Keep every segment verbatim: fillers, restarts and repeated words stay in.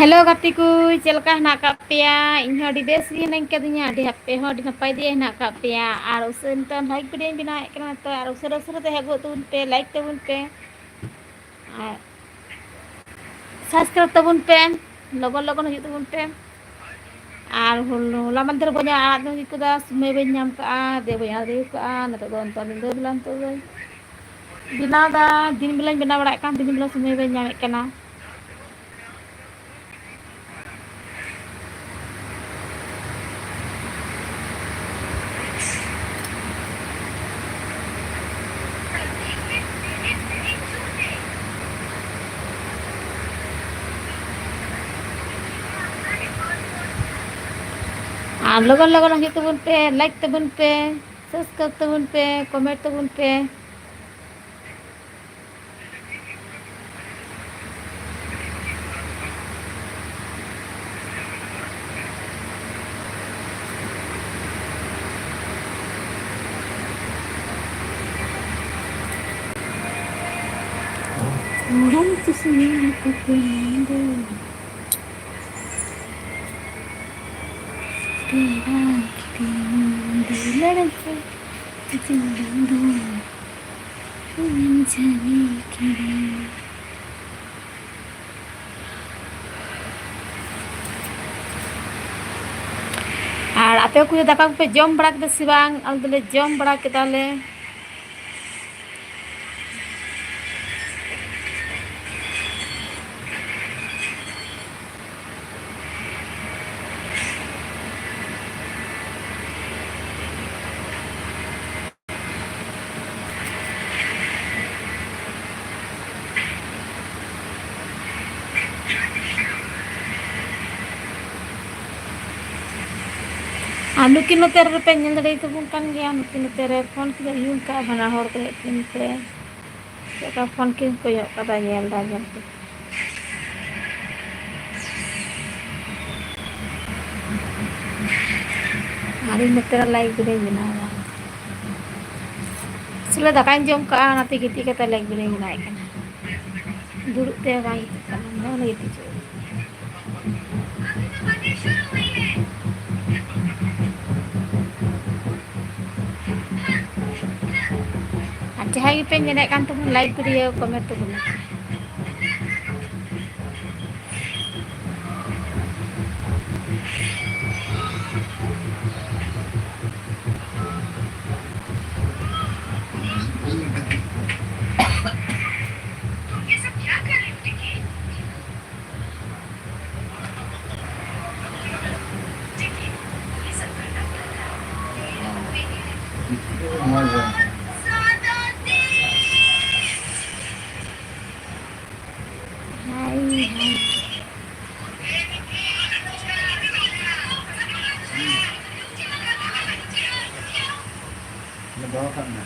Hello ᱜᱟᱛᱮ ᱠᱚ, ᱪᱮᱫ ᱞᱮᱠᱟ ᱦᱮᱱᱟᱜ ᱟᱠᱟᱫ ᱯᱮᱭᱟ? ᱤᱧ ᱦᱚᱸ ᱟᱹᱰᱤ ᱵᱮᱥ ᱜᱮ ᱦᱤᱱᱟᱹᱧ ᱠᱟᱫᱤᱧᱟ, ᱟᱹᱰᱤ ᱦᱟᱯᱮ ᱦᱚᱸ ᱟᱹᱰᱤ ᱱᱟᱯᱟᱭ ᱜᱮ ᱦᱮᱱᱟᱜ ᱟᱠᱟᱫ ᱯᱮᱭᱟ᱾ ᱟᱨ ᱩᱥᱟᱹᱨᱟ ᱱᱤᱛᱚᱜ ᱞᱟᱭᱤᱠ ᱵᱷᱤᱰᱤᱭᱳᱧ ᱵᱮᱱᱟᱣᱮᱫ ᱠᱟᱱᱟ, ᱛᱚ ᱟᱨ ᱩᱥᱟᱹᱨᱟ ᱩᱥᱟᱹᱨᱟ ᱛᱮ ᱮᱦᱚᱵ ᱜᱚᱫ ᱛᱟᱵᱚᱱ ᱯᱮ, ᱞᱟᱭᱤᱠ ᱛᱟᱵᱚᱱ ᱯᱮ, ᱟᱨ ᱥᱟᱵᱥᱠᱨᱟᱭᱤᱵ ᱛᱟᱵᱚᱱ ᱯᱮ, ᱞᱚᱜᱚᱱ ᱞᱚᱜᱚᱱ ᱦᱤᱡᱩᱜ ᱛᱟᱵᱚᱱ ᱯᱮ᱾ ᱟᱨ ᱦᱚᱞ-, ᱦᱚᱞᱟ ᱢᱟᱫᱷᱮᱨ ᱵᱚᱱ ᱟᱲᱟᱜ ᱫᱚ ᱦᱩᱭ ᱠᱮᱫᱟ, ᱥᱚᱢᱚᱭ ᱵᱟᱹᱧ ᱧᱟᱢ ᱠᱟᱜᱼᱟ, ᱫᱮ ᱵᱟᱹᱧ ᱟᱲᱟᱜ ᱫᱟᱲᱮ ᱠᱟᱜᱼᱟ᱾ ᱱᱤᱛᱚᱜ ᱫᱚ ᱚᱱᱛᱮ ᱧᱤᱫᱟᱹ ᱵᱮᱞᱟ ᱱᱤᱛᱚᱜ ᱫᱚᱧ ᱵᱮᱱᱟᱣ ᱮᱫᱟ, ᱫᱤᱱ ᱵᱮᱞᱟᱧ ᱵᱮᱱᱟᱣ ᱵᱟᱲᱟᱭᱮᱫ ᱠᱟᱱ, ᱫᱤᱱ ᱵᱮᱞᱟ ᱥᱚᱢᱚᱭ ᱵᱟᱹᱧ ᱧᱟᱢᱮᱫ ᱠᱟᱱᱟ᱾ ᱟᱨ ᱞᱚᱜᱚᱱ ᱞᱚᱜᱚᱱ ᱦᱤᱡᱩᱜ ᱛᱟᱵᱚᱱ ᱯᱮ, ᱞᱟᱭᱤᱠ ᱛᱟᱵᱚᱱ ᱯᱮ, ᱥᱟᱵᱥᱠᱨᱟᱭᱤᱵ ᱛᱟᱵᱚᱱ ᱯᱮ, ᱠᱚᱢᱮᱱᱴ ᱛᱟᱵᱚᱱ ᱯᱮ᱾ ᱦᱚᱲᱟᱢ ᱠᱩᱥᱤᱭᱟᱜ ᱠᱚᱯᱮ ᱢᱮᱱᱫᱚ᱾ ᱯᱮᱲᱟ ᱠᱤᱫᱤᱧ ᱫᱩᱞᱟᱹᱲ ᱛᱮ ᱫᱩᱞᱟᱹᱲ ᱫᱚ ᱤᱧ ᱡᱟᱹᱱᱤ ᱠᱤᱫᱤᱧ᱾ ᱟᱨ ᱟᱯᱮ ᱠᱚ ᱫᱟᱠᱟ ᱠᱚᱯᱮ ᱡᱚᱢ ᱵᱟᱲᱟ ᱠᱮᱫᱟ ᱥᱮ ᱵᱟᱝ? ᱟᱞᱮ ᱫᱚᱞᱮ ᱡᱚᱢ ᱵᱟᱲᱟ ᱠᱮᱫᱟᱞᱮ᱾ ᱟᱨ ᱱᱩᱠᱤᱱ ᱱᱚᱛᱮ ᱨᱮᱯᱮ ᱧᱮᱞ ᱫᱟᱲᱮᱭᱟᱛᱟᱵᱚᱱ ᱠᱟᱱ ᱜᱮᱭᱟ, ᱱᱩᱠᱤᱱ ᱱᱚᱛᱮ ᱨᱮ ᱯᱷᱳᱱ ᱠᱤᱱ ᱩᱭᱩᱝ ᱠᱟᱜᱼᱟ, ᱵᱟᱱᱟ ᱦᱚᱲ ᱠᱚ ᱦᱮᱡ ᱠᱤᱱ ᱛᱮ᱾ ᱪᱮᱫ ᱞᱮᱠᱟ ᱯᱷᱳᱱ ᱠᱤᱱ ᱠᱚᱭᱚᱜ ᱠᱟᱫᱟ, ᱧᱮᱞ ᱫᱟ, ᱧᱮᱞ ᱠᱤᱱ᱾ ᱟᱨ ᱤᱧ ᱱᱚᱛᱮ ᱨᱮ ᱞᱟᱭᱤᱵᱷ ᱨᱮᱧ ᱵᱮᱱᱟᱣ ᱫᱟ᱾ ᱟᱥᱚᱞᱮ ᱫᱟᱠᱟᱧ ᱡᱚᱢ ᱠᱟᱜᱼᱟ, ᱚᱱᱟᱛᱮ ᱜᱤᱛᱤᱡ ᱠᱟᱛᱮ ᱞᱟᱭᱤᱵᱷ ᱨᱮᱧ ᱵᱮᱱᱟᱣᱮᱫ ᱠᱟᱱᱟ᱾ ᱫᱩᱲᱩᱵ ᱛᱮ ᱵᱟᱭ ᱜᱤᱛᱤᱡ ᱠᱟᱱᱟ, ᱢᱚᱱᱮ ᱜᱤᱛᱤᱡᱚᱜ᱾ ᱟᱨ ᱡᱟᱦᱟᱸᱭ ᱜᱮᱯᱮ ᱧᱮᱞᱮᱫ ᱠᱟᱱ ᱛᱟᱵᱚᱱ live video, comment ᱛᱟᱵᱚᱱ ᱯᱮ᱾ ᱫᱚᱦᱚ ᱠᱟᱜ ᱢᱮ᱾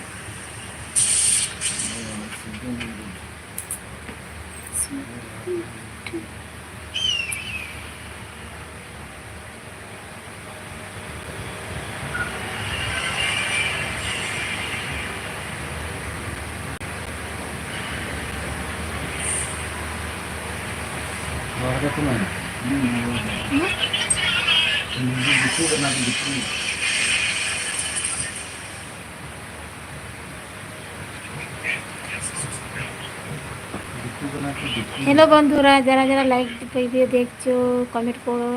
ᱱᱚᱣᱟ ᱨᱮ ᱛᱤᱱᱟᱹᱜ? ᱦᱩᱸ, ᱱᱚᱣᱟ ᱨᱮ᱾ ᱦᱩᱸ? ᱫᱤᱠᱩ ᱠᱟᱱᱟ ᱠᱚ, ᱫᱤᱠᱩ᱾ ᱫᱤᱠᱩ ᱠᱟᱱᱟ ᱠᱚ, ᱫᱤᱠᱩ᱾ হ্যালো বন্ধুরা, যারা যারা লাইভ ভিডিও দেখছো, কমেন্ট করো,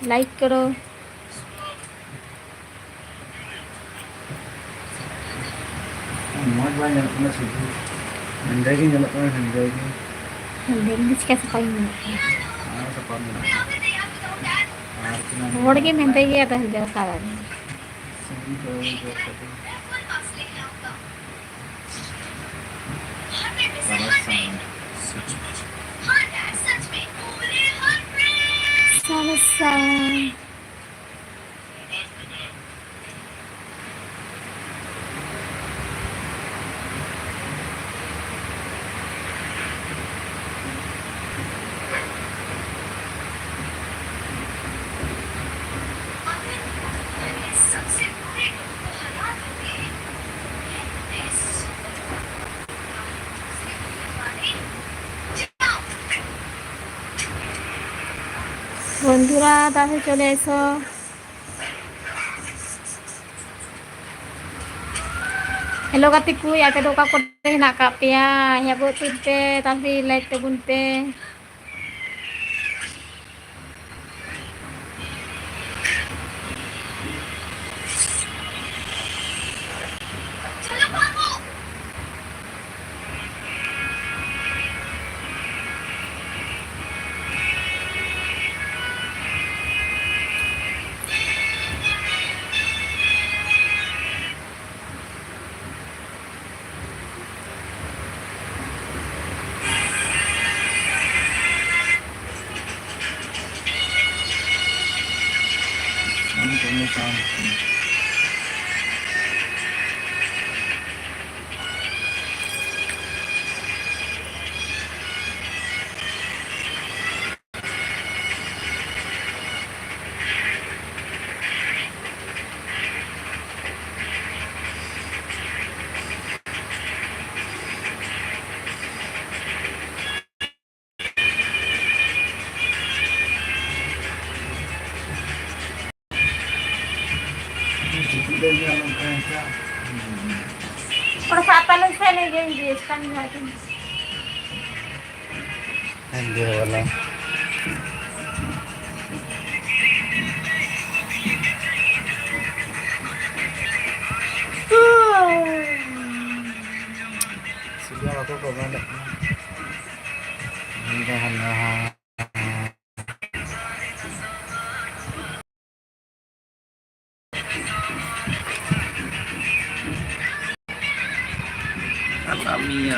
লাইক করো। ᱢᱚᱡᱽ ᱵᱟᱭ ᱧᱮᱞᱚᱜ ᱠᱟᱱᱟ, ᱥᱩᱫᱷᱩ ᱦᱮᱸᱫᱮ ᱜᱮ ᱧᱮᱞᱚᱜ ᱠᱟᱱᱟ, ᱦᱮᱸᱫᱮ ᱜᱮ᱾ ᱦᱮᱸᱫᱮ ᱜᱮ ᱪᱤᱠᱟ ᱥᱟᱯᱷᱟ ᱜᱮ ᱧᱮᱞᱚᱜ ᱠᱟᱱᱟ? ᱟᱨ ᱥᱟᱯᱷᱟ ᱧᱮᱞᱚᱜ ᱠᱟᱱᱟ᱾ ᱟᱨ ᱛᱤᱱᱟᱹᱜ ᱦᱚᱲ ᱜᱮ ᱦᱮᱸᱫᱮ ᱜᱮᱭᱟ ᱛᱚ, ᱦᱮᱸᱫᱮ ᱥᱟᱯᱷᱟ ᱫᱚ᱾ ᱥᱤᱸᱫᱩᱨ ᱫᱚ ᱡᱚ ᱠᱟᱛᱮ᱾ ᱥᱟᱨᱟ ᱥᱟᱶ᱾ ᱥᱟᱨᱟ ᱥᱟᱶ᱾ বন্ধুরা, তাহলে চলে এসো। হ্যালো গাতে ᱠᱚ, ᱟᱯᱮ ᱫᱚ ᱚᱠᱟ ᱠᱚᱨᱮ ᱦᱮᱱᱟᱜ ᱟᱠᱟᱫ ᱯᱮᱭᱟ? ᱦᱮᱡ ᱜᱚᱫ ᱛᱟᱵᱚᱱ ᱯᱮ, ᱛᱟᱦᱞᱮ ᱞᱟᱭᱤᱠ ᱛᱟᱵᱚᱱ ᱯᱮ᱾ ᱚᱱᱟ ᱥᱟᱵ ᱛᱟᱞᱮ ᱥᱮ ᱞᱟᱹᱭ ᱜᱮ ᱤᱭᱟᱹ ᱥᱟᱠᱟᱢ ᱡᱟᱦᱟᱸ ᱛᱤᱱᱟᱹᱜ᱾ ᱦᱮᱸᱫᱮ ᱵᱟᱞᱟ᱾ ᱥᱤᱞᱤᱭᱟ ᱵᱟᱠᱚ ᱠᱚ ᱢᱮᱱᱮᱫ ᱠᱟᱱᱟ᱾ ᱦᱮᱸᱫᱮ ᱵᱟᱞᱟ᱾ ᱟᱞᱟᱢᱤᱭᱟ,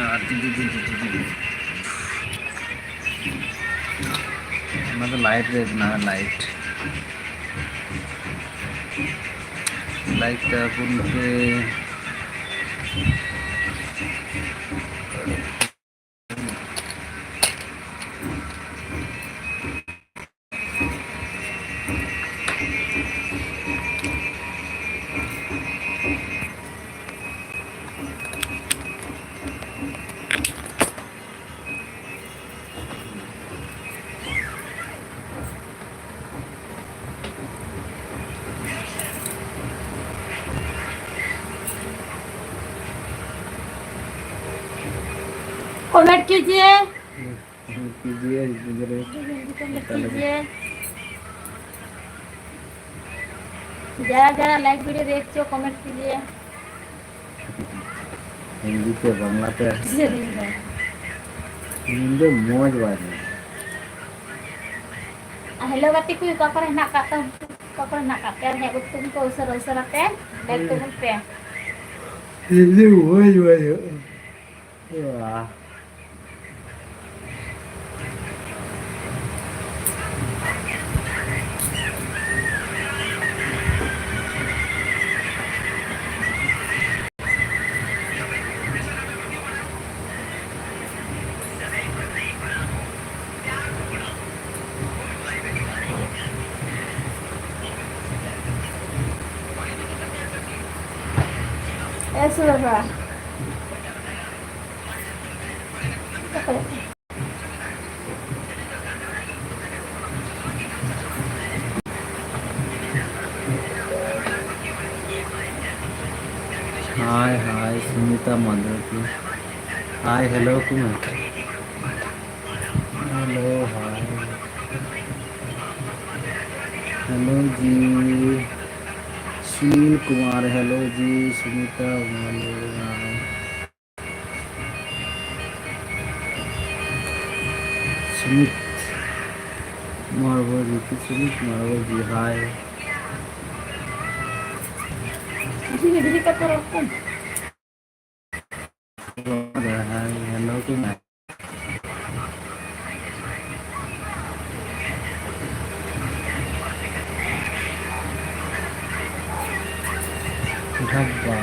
ᱚᱱᱟ ᱫᱚ ᱞᱟᱭᱤᱴ ᱨᱮ ᱢᱮᱱᱟᱜᱼᱟ, ᱞᱟᱭᱤᱴ᱾ ᱞᱟᱭᱤᱴ ᱛᱟᱵᱚᱱ ᱯᱮ᱾ कमेंट कीजिए। कीजिए, हिंदी में। हिंदी कमेंट कीजिए। जरा जरा लाइक वीडियो देख जो कमेंट कीजिए। ᱦᱤᱱᱫᱤ ᱛᱮ ᱵᱟᱝᱞᱟ ᱛᱮ᱾ ᱤᱧ ᱫᱚ ᱢᱚᱡᱽ ᱵᱟᱭ ᱧᱟᱢᱟ᱾ ᱦᱮᱞᱳ ᱜᱟᱛᱮ ᱠᱚ, ᱚᱠᱟ ᱠᱚᱨᱮ ᱦᱮᱱᱟᱜ ᱠᱟᱜ ᱛᱟᱢ? ᱚᱠᱟ ᱠᱚᱨᱮ ᱦᱮᱱᱟᱜ ᱠᱟᱜ ᱯᱮᱭᱟ? ᱦᱮᱡ ᱜᱚᱫ ᱛᱟᱵᱚᱱ ᱯᱮ ᱩᱥᱟᱹᱨᱟ ᱩᱥᱟᱹᱨᱟ ᱛᱮ, ᱞᱟᱭᱤᱠ ᱛᱟᱵᱚᱱ ᱯᱮ᱾ ᱤᱧ ᱫᱚ ᱢᱚᱡᱽ ᱵᱟᱭ ᱧᱟᱢᱟ᱾ ᱮ ᱥᱩᱨᱟ᱾ हाय, हाय, सुनीता माधव की। हाय, हेलो, कौन है? हेलो, हाय। हेलो जी। सुनील कुमार, हेलो जी। सुनीता, हेलो, हाय। सुमित मार्वल जी की, सुमित मार्वल जी, हाय। हाय, हेलो, गुड नाइट। ढब्बा।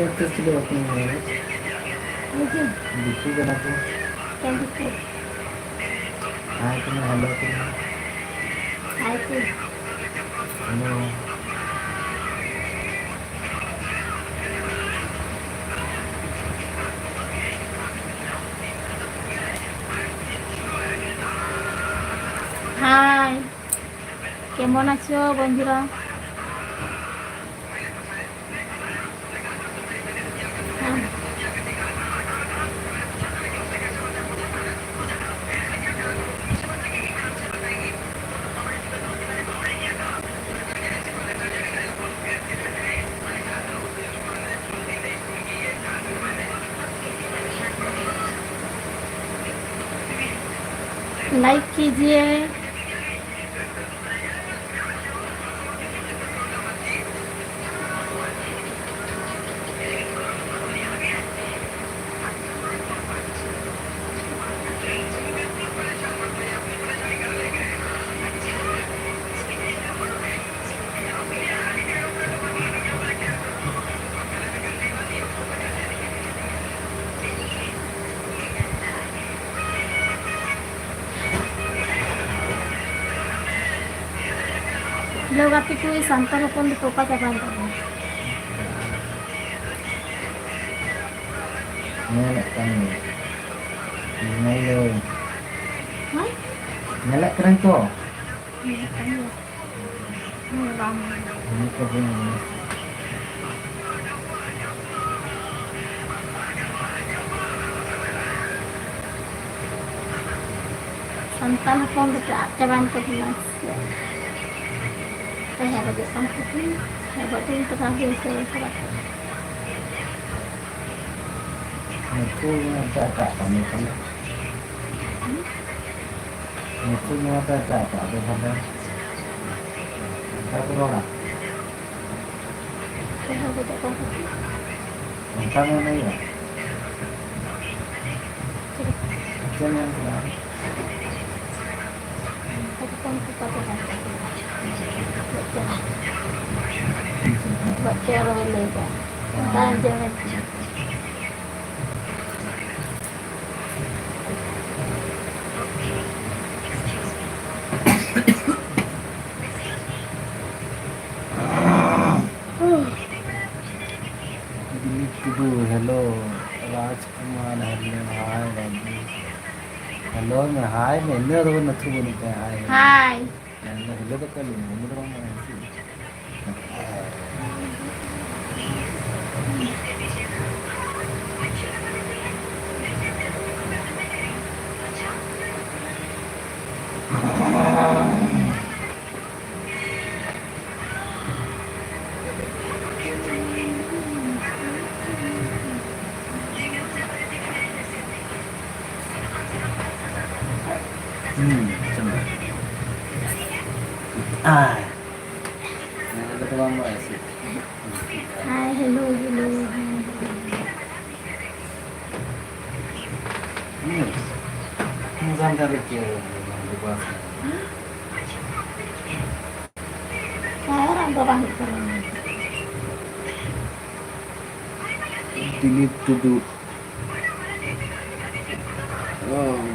ᱩᱛᱟᱹᱨ ᱪᱤᱞᱤ ᱵᱟᱠᱚ ᱧᱮᱞ ᱧᱟᱢᱚᱜ? ᱱᱤᱡᱮ? ᱫᱤᱠᱩ ᱠᱟᱱᱟ ᱠᱚ᱾ ᱚᱠᱟ ᱫᱤᱠᱩ? ᱦᱟᱭ ᱠᱚ ᱢᱮ, ᱦᱮᱞᱳ ᱠᱚ ᱢᱮ᱾ ᱦᱟᱭ ᱠᱚ᱾ ᱦᱮᱞᱳ᱾ হাই, কেমন আছো বন্ধুরা? হ্যাঁ। लाइक कीजिए। ᱦᱮᱞᱳ ᱜᱟᱛᱮ ᱠᱚ, ᱥᱟᱱᱛᱟᱲ ᱦᱚᱯᱚᱱ ᱫᱚᱠᱚ ᱚᱠᱟ ᱪᱟᱵᱟᱭᱮᱱ ᱛᱟᱵᱚᱱᱟ? ᱧᱮᱞᱮᱫ ᱠᱟᱱ ᱜᱮ᱾ ᱧᱮᱞ ᱫᱚ᱾ ᱦᱮᱸ? ᱧᱮᱞᱮᱫ ᱠᱟᱹᱱᱟᱹᱧ ᱛᱚ᱾ ᱧᱮᱞᱮᱫ ᱠᱟᱱ ᱜᱮ᱾ ᱦᱮᱸ, ᱵᱟᱝ᱾ ᱧᱮᱞᱮᱫ ᱠᱟᱹᱱᱟᱹᱧ᱾ ᱥᱟᱱᱛᱟᱲ ᱦᱚᱯᱚᱱ ᱫᱚᱯᱮ ᱟᱫ ᱪᱟᱵᱟᱭᱮᱱ ᱛᱟᱵᱚᱱᱟ ᱥᱮ? ᱛᱟᱦᱮᱸ ᱞᱟᱹᱜᱤᱫ ᱠᱟᱱ ᱛᱟᱵᱚᱱᱟ᱾ ᱦᱮᱸ, ᱵᱟᱹᱴᱤ ᱠᱚᱫᱚ ᱦᱩᱭ ᱩᱛᱟᱹᱨ ᱪᱟᱵᱟᱜ ᱠᱟᱱᱟ᱾ ᱱᱩᱠᱩ ᱢᱟ ᱮᱴᱟᱜ ᱮᱴᱟᱜ ᱠᱟᱹᱢᱤ ᱠᱟᱱᱟ᱾ ᱱᱩᱠᱩ ᱱᱚᱣᱟ ᱫᱚ ᱮᱴᱟᱜ ᱮᱴᱟᱜ ᱫᱚ ᱛᱟᱦᱞᱮ ᱚᱱᱠᱟ ᱠᱚ ᱨᱚᱲᱟ? ᱚᱱᱠᱟ ᱢᱮᱱ ᱦᱩᱭᱩᱜᱼᱟ? ᱪᱮᱫ ᱮᱢ ᱢᱮᱱ ᱠᱮᱫᱟ? ᱵᱟᱪᱪᱟ ᱟᱨᱚ ᱞᱟᱹᱭ ᱫᱟ᱾ ᱵᱟᱝ ᱟᱸᱡᱚᱢᱚᱜ ᱠᱟᱱᱟ᱾ ᱫᱤᱞᱤᱯ ᱴᱩᱰᱩ, hello᱾ ᱨᱟᱡᱽ ᱠᱩᱢᱟᱨ ᱦᱮᱢᱵᱨᱚᱢ, hi ᱵᱟᱹᱵᱩ᱾ Hello ᱢᱮ, hi ᱢᱮ, ᱤᱱᱟᱹ ᱫᱚ ᱱᱟᱹᱛᱷᱩ ᱵᱟᱹᱱᱩᱜ ᱛᱟᱭᱟ, hi ᱢᱮ᱾ Hi᱾ ᱢᱮᱱᱫᱚ hello ᱫᱚ ᱠᱟᱹᱞᱤ ᱢᱮ, hello ᱫᱚ ᱵᱟᱝ ᱢᱮᱱᱟ ᱪᱮᱫ? ᱦᱩᱸ, ᱪᱚᱸᱫᱟ᱾ ᱟᱭ᱾ ᱱᱚᱰᱮ ᱫᱚ ᱵᱟᱝ ᱵᱟᱲᱟᱭᱟ ᱥᱮ? Hi, hello, hello, hi, hello. ᱦᱩᱸ᱾ ᱦᱩᱸ, ᱥᱟᱱᱛᱟᱲ ᱫᱚ ᱪᱮᱫ ᱦᱚᱸ ᱵᱟᱝ, ᱵᱟᱝ, ᱵᱟᱝ᱾ ᱦᱮᱸ, ᱟᱢ ᱫᱚ ᱵᱟᱝ ᱦᱩᱭᱩᱜ ᱠᱟᱱᱟ᱾ ᱫᱤᱞᱤᱯ ᱴᱩᱰᱩ᱾ ᱚ᱾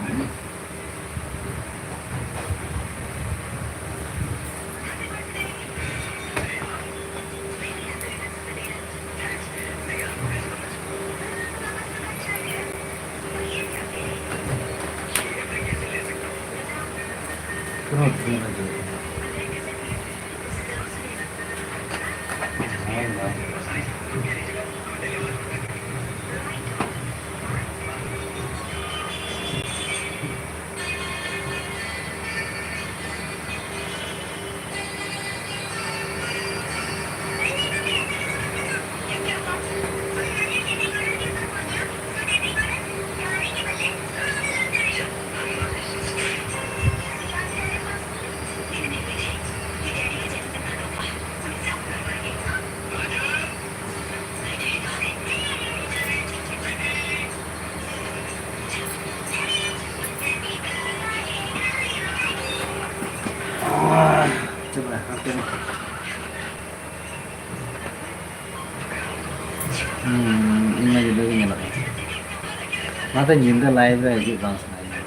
ᱧᱤᱫᱟᱹ ᱞᱟᱭᱤᱵᱷ ᱨᱮ ᱦᱤᱡᱩᱜ ᱵᱟᱝ ᱥᱟᱱᱟᱭᱤᱧᱟ,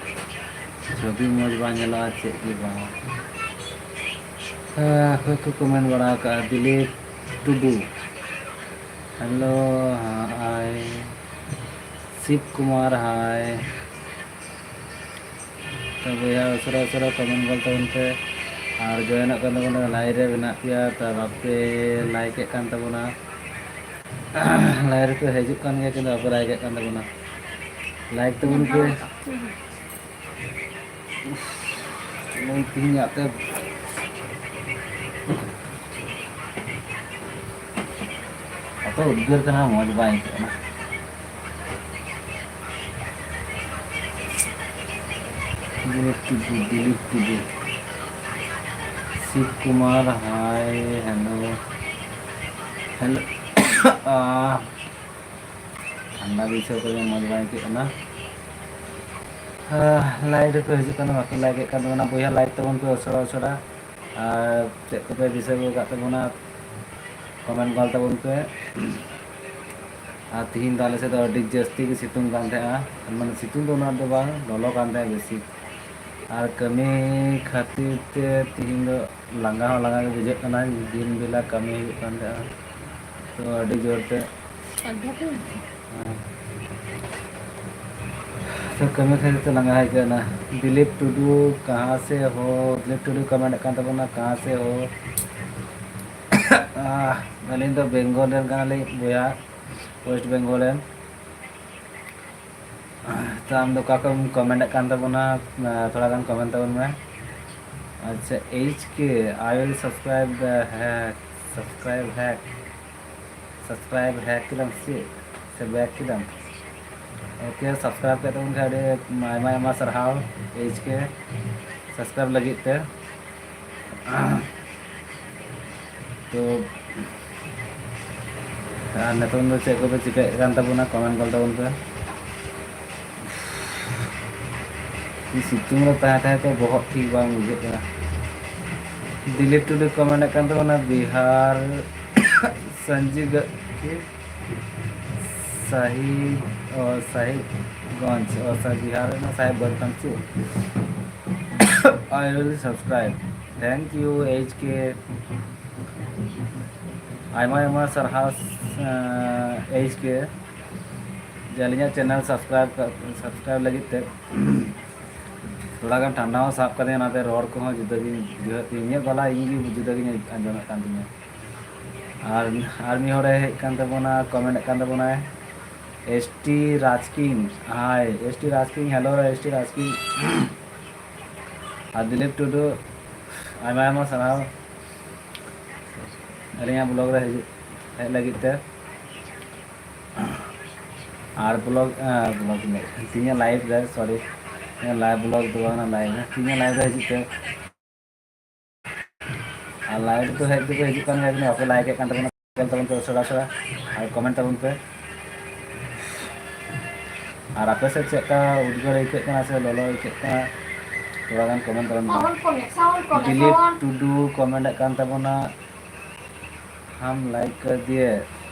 ᱪᱷᱚᱵᱤ ᱢᱚᱡᱽ ᱵᱟᱝ ᱧᱮᱞᱚᱜᱼᱟ, ᱪᱮᱫ ᱜᱮ ᱵᱟᱝ᱾ ᱦᱮᱸ, ᱚᱠᱚᱭ ᱠᱚ ᱠᱚᱢᱮᱱᱴ ᱵᱟᱲᱟ ᱟᱠᱟᱫᱼᱟ? ᱫᱤᱞᱤᱯ ᱴᱩᱰᱩ, ᱦᱮᱞᱳ, ᱦᱟᱭ᱾ ᱥᱤᱵ ᱠᱩᱢᱟᱨ, ᱦᱟᱭ᱾ ᱛᱚ ᱵᱚᱭᱦᱟ, ᱩᱥᱟᱹᱨᱟ ᱩᱥᱟᱹᱨᱟ ᱠᱚᱢᱮᱱᱴ ᱜᱚᱫ ᱛᱟᱵᱚᱱ ᱯᱮ᱾ ᱟᱨ ᱡᱚᱭᱮᱱᱚᱜ ᱠᱟᱱ ᱛᱟᱵᱚᱱᱟ, ᱞᱟᱭᱤᱱ ᱨᱮ ᱢᱮᱱᱟᱜ ᱯᱮᱭᱟ, ᱛᱚ ᱵᱟᱯᱮ ᱞᱟᱭᱤᱠ ᱮᱫ ᱠᱟᱱ ᱛᱟᱵᱚᱱᱟ᱾ ᱞᱟᱭᱤᱱ ᱨᱮᱯᱮ ᱦᱤᱡᱩᱜ ᱠᱟᱱ ᱜᱮᱭᱟ, ᱠᱤᱱᱛᱩ ᱵᱟᱯᱮ ᱞᱟᱭᱤᱠ ᱮᱫ ᱠᱟᱱ ᱛᱟᱵᱚᱱᱟ᱾ ᱞᱟᱭᱤᱠ ᱛᱟᱵᱚᱱ ᱯᱮ᱾ ᱛᱮᱦᱮᱧᱟᱜ ᱛᱮ ᱮᱛᱚ ᱩᱫᱽᱜᱟᱹᱨ ᱠᱟᱱᱟ, ᱢᱚᱡᱽ ᱵᱟᱝ ᱟᱹᱭᱠᱟᱹᱜ ᱠᱟᱱᱟ᱾ ᱫᱤᱞᱤᱯ ᱴᱩᱰᱩ, ᱫᱤᱞᱤᱯ ᱴᱩᱰᱩ, ᱥᱤᱵ ᱠᱩᱢᱟᱨ, ᱦᱟᱭ, ᱦᱮᱞᱳ, ᱦᱮᱞᱳ᱾ ᱟᱦ, ᱴᱷᱟᱱᱰᱟ ᱵᱟᱹᱭᱥᱟᱹᱣ ᱠᱟᱛᱮ ᱢᱚᱡᱽ ᱵᱟᱝ ᱟᱹᱭᱠᱟᱹᱜ ᱠᱟᱱᱟ᱾ ᱟᱦ, ᱞᱟᱭᱤᱠ ᱨᱮᱠᱚ ᱦᱤᱡᱩᱜ ᱠᱟᱱᱟ, ᱵᱟᱠᱚ ᱞᱟᱭᱤᱠ ᱮᱫ ᱠᱟᱱ ᱛᱟᱵᱚᱱᱟ᱾ ᱵᱚᱭᱦᱟ, ᱞᱟᱭᱤᱠ ᱛᱟᱵᱚᱱ ᱯᱮ ᱩᱥᱟᱹᱨᱟ ᱩᱥᱟᱹᱨᱟ᱾ ᱟᱨ ᱪᱮᱫ ᱠᱚᱯᱮ ᱫᱤᱥᱟᱹ ᱟᱹᱜᱩ ᱟᱠᱟᱫ ᱛᱟᱵᱚᱱᱟ, ᱠᱚᱢᱮᱱᱴ ᱜᱚᱞ ᱛᱟᱵᱚᱱ ᱯᱮ᱾ ᱟᱨ ᱛᱤᱦᱤᱧ ᱫᱚ ᱟᱞᱮ ᱥᱮᱫ ᱫᱚ ᱟᱹᱰᱤ ᱡᱟᱹᱥᱛᱤ ᱜᱮ ᱥᱤᱛᱩᱝ ᱠᱟᱱ ᱛᱟᱦᱮᱸᱜᱼᱟ, ᱢᱟᱱᱮ ᱥᱤᱛᱩᱝ ᱫᱚ ᱩᱱᱟᱹᱜ ᱟᱸᱴ ᱫᱚ ᱵᱟᱝ, ᱞᱚᱞᱚ ᱠᱟᱱ ᱛᱟᱦᱮᱸᱜᱼᱟ ᱵᱮᱥᱤ᱾ ᱟᱨ ᱠᱟᱹᱢᱤ ᱠᱷᱟᱹᱛᱤᱨ ᱛᱮ ᱛᱤᱦᱤᱧ ᱫᱚ ᱞᱟᱸᱜᱟ ᱦᱚᱸ ᱞᱟᱸᱜᱟ ᱜᱮ ᱵᱩᱡᱷᱟᱹᱜ ᱠᱟᱱᱟ, ᱫᱤᱱ ᱵᱮᱞᱟ ᱠᱟᱹᱢᱤ ᱦᱩᱭᱩᱜ ᱠᱟᱱ ᱛᱟᱦᱮᱸᱜᱼᱟ, ᱛᱚ ᱟᱹᱰᱤ ᱡᱳᱨ ᱛᱮ ᱛᱚ ᱠᱟᱹᱢᱤ ᱠᱷᱟᱹᱛᱤᱨ ᱛᱮ ᱞᱟᱸᱜᱟ ᱦᱮᱡ ᱟᱠᱟᱱᱟ᱾ ᱫᱤᱞᱤᱯ ᱴᱩᱰᱩ, ᱠᱟᱦᱟᱸ ᱥᱮ ᱦᱳ? ᱫᱤᱞᱤᱯ ᱴᱩᱰᱩ ᱠᱚᱢᱮᱱᱴ ᱠᱟᱱ ᱛᱟᱵᱚᱱᱟ, ᱠᱟᱦᱟᱸ ᱥᱮ ᱦᱳ? ᱟᱦ, ᱟᱹᱞᱤᱧ ᱫᱚ ᱵᱮᱝᱜᱚᱞ ᱨᱮᱱ ᱠᱟᱱᱟᱞᱤᱧ ᱵᱚᱭᱦᱟ, ᱳᱭᱮᱥᱴ ᱵᱮᱝᱜᱚᱞ ᱨᱮᱱ᱾ ᱛᱚ ᱟᱢ ᱫᱚ ᱚᱠᱟ ᱠᱷᱚᱱᱮᱢ ᱠᱚᱢᱮᱱᱴ ᱠᱟᱱ ᱛᱟᱵᱚᱱᱟ? ᱛᱷᱚᱲᱟ ᱜᱟᱱ ᱠᱚᱢᱮᱱᱴ ᱛᱟᱵᱚᱱ ᱢᱮ᱾ ᱟᱪᱪᱷᱟ, H K, I will subscribe, ᱦᱮᱸ, subscribe ᱦᱮᱸ᱾ Subscribe ᱦᱮᱸ ᱠᱮᱫᱟᱢ ᱥᱮ ᱪᱮᱫ? ᱥᱮ ᱵᱮᱠ ᱠᱮᱫᱟᱢ? ᱳᱠᱮ, subscribe ᱠᱮᱫ ᱛᱟᱵᱚᱱ ᱠᱷᱟᱱ ᱟᱹᱰᱤ ᱟᱭᱢᱟ ᱟᱭᱢᱟ ᱥᱟᱨᱦᱟᱣ ᱮᱭᱤᱪ ᱠᱮ, subscribe ᱞᱟᱹᱜᱤᱫ ᱛᱮ᱾ ᱛᱚ, ᱟᱨ ᱱᱤᱛᱚᱝ ᱫᱚ ᱪᱮᱫ ᱠᱚᱯᱮ ᱪᱤᱠᱟᱹᱭᱮᱫ ᱠᱟᱱ ᱛᱟᱵᱚᱱᱟ? ᱠᱚᱢᱮᱱᱴ ᱜᱚᱞ ᱛᱟᱵᱚᱱ ᱯᱮ᱾ ᱥᱤᱛᱩᱝ ᱨᱮ ᱛᱟᱦᱮᱸ ᱛᱟᱦᱮᱸ ᱛᱮ ᱵᱚᱦᱚᱜ ᱴᱷᱤᱠ ᱵᱟᱝ ᱵᱩᱡᱷᱟᱹᱜ ᱠᱟᱱᱟ᱾ ᱫᱤᱞᱤᱯ ᱴᱩᱰᱩ ᱠᱚᱢᱮᱱᱴ ᱠᱟᱱ ᱛᱟᱵᱚᱱᱟ, ᱵᱤᱦᱟᱨ ᱥᱚᱧᱡᱤᱵ ᱥᱟᱦᱤ, ᱚ, ᱥᱟᱦᱤ, ᱜᱚᱸᱡᱽ, ᱚ, ᱥᱟᱦᱮᱵᱽ ᱵᱤᱦᱟᱨ ᱨᱮᱱᱟᱜ ᱥᱟᱦᱮᱵᱽᱜᱚᱸᱡᱽ ᱠᱟᱱ ᱪᱚ᱾ I will subscribe. Thank you, H K. ᱟᱭᱢᱟ ᱟᱭᱢᱟ ᱥᱟᱨᱦᱟᱣ, ᱮᱸ, H K, ᱡᱮ ᱟᱹᱞᱤᱧᱟᱜ channel subscribe, subscribe ᱞᱟᱹᱜᱤᱫ ᱛᱮ᱾ ᱛᱷᱚᱲᱟ ᱜᱟᱱ ᱴᱷᱟᱱᱰᱟ ᱦᱚᱸ ᱥᱟᱵ ᱠᱟᱫᱤᱧᱟ, ᱚᱱᱟᱛᱮ ᱨᱚᱲ ᱠᱚᱦᱚᱸ ᱡᱩᱫᱟᱹ ᱜᱤᱧ ᱵᱩᱡᱷᱟᱹᱣᱮᱫ ᱛᱤᱧᱟᱹ᱾ ᱤᱧᱟᱹᱜ ᱜᱚᱞᱟ ᱤᱧ ᱜᱮ ᱡᱩᱫᱟᱹ ᱜᱤᱧ ᱟᱸᱡᱚᱢᱮᱫ ᱠᱟᱱ ᱛᱤᱧᱟᱹ᱾ ᱟᱨ, ᱟᱨ ᱢᱤᱫ ᱦᱚᱲᱮ ᱦᱮᱡ ᱠᱟᱱ ᱛᱟᱵᱚᱱᱟ, comment ᱮᱫ ᱠᱟᱱ ᱛᱟᱵᱚᱱᱟᱭ, S T Raj King, hi, S T Raj King, hello, S T RajKing᱾ ᱟᱨ ᱫᱤᱞᱤᱯ ᱴᱩᱰᱩ, ᱟᱭᱢᱟ ᱟᱭᱢᱟ ᱥᱟᱨᱦᱟᱣ ᱟᱹᱞᱤᱧᱟᱜ vlog ᱨᱮ ᱦᱤᱡᱩᱜ, ᱦᱮᱡ ᱞᱟᱹᱜᱤᱫ ᱛᱮ᱾ ᱟᱨ vlog, ᱟᱸ, vlog ᱤᱧ ᱞᱟᱹᱭᱮᱫ ᱠᱟᱱ, ᱛᱤᱦᱤᱧᱟᱜ live ᱨᱮ, sorry, ᱤᱧᱟᱹᱜ live vlog ᱫᱚ ᱵᱟᱝ, live ᱨᱮ, ᱛᱤᱦᱤᱧᱟᱜ live ᱨᱮ ᱦᱤᱡᱩᱜ ᱛᱮ᱾ ᱟᱨ live ᱫᱚ ᱦᱮᱡ ᱫᱚᱠᱚ ᱦᱤᱡᱩᱜ ᱠᱟᱱ ᱜᱮᱭᱟ, ᱠᱤᱱᱛᱩ ᱵᱟᱯᱮ like ᱮᱫ ᱠᱟᱱ ᱛᱟᱵᱚᱱᱟ᱾ ᱧᱮᱞ ᱛᱟᱵᱚᱱ ᱯᱮ ᱩᱥᱟᱹᱨᱟ ᱩᱥᱟᱹᱨᱟ ᱟᱨ comment ᱛᱟᱵᱚᱱ ᱯᱮ᱾ ᱟᱨ ᱟᱯᱮ ᱥᱮᱫ ᱪᱮᱫ ᱞᱮᱠᱟ ᱩᱫᱽᱜᱟᱹᱨ ᱟᱹᱭᱠᱟᱹᱜ ᱠᱟᱱᱟ ᱥᱮ ᱞᱚᱞᱚ ᱟᱹᱭᱠᱟᱹᱜ ᱠᱟᱱᱟ, ᱛᱷᱚᱲᱟ ᱜᱟᱱ comment ᱛᱟᱵᱚᱱ ᱯᱮ᱾ ᱥᱟᱣᱩᱱᱰ ᱠᱚᱢᱮ, ᱥᱟᱣᱩᱱᱰ ᱠᱚᱢᱮ, ᱫᱤᱞᱤᱯ ᱥᱟᱣᱩᱱᱰ᱾ ᱴᱩᱰᱩ comment ᱮᱫ ᱠᱟᱱ ᱛᱟᱵᱚᱱᱟ, हम like कर दिए।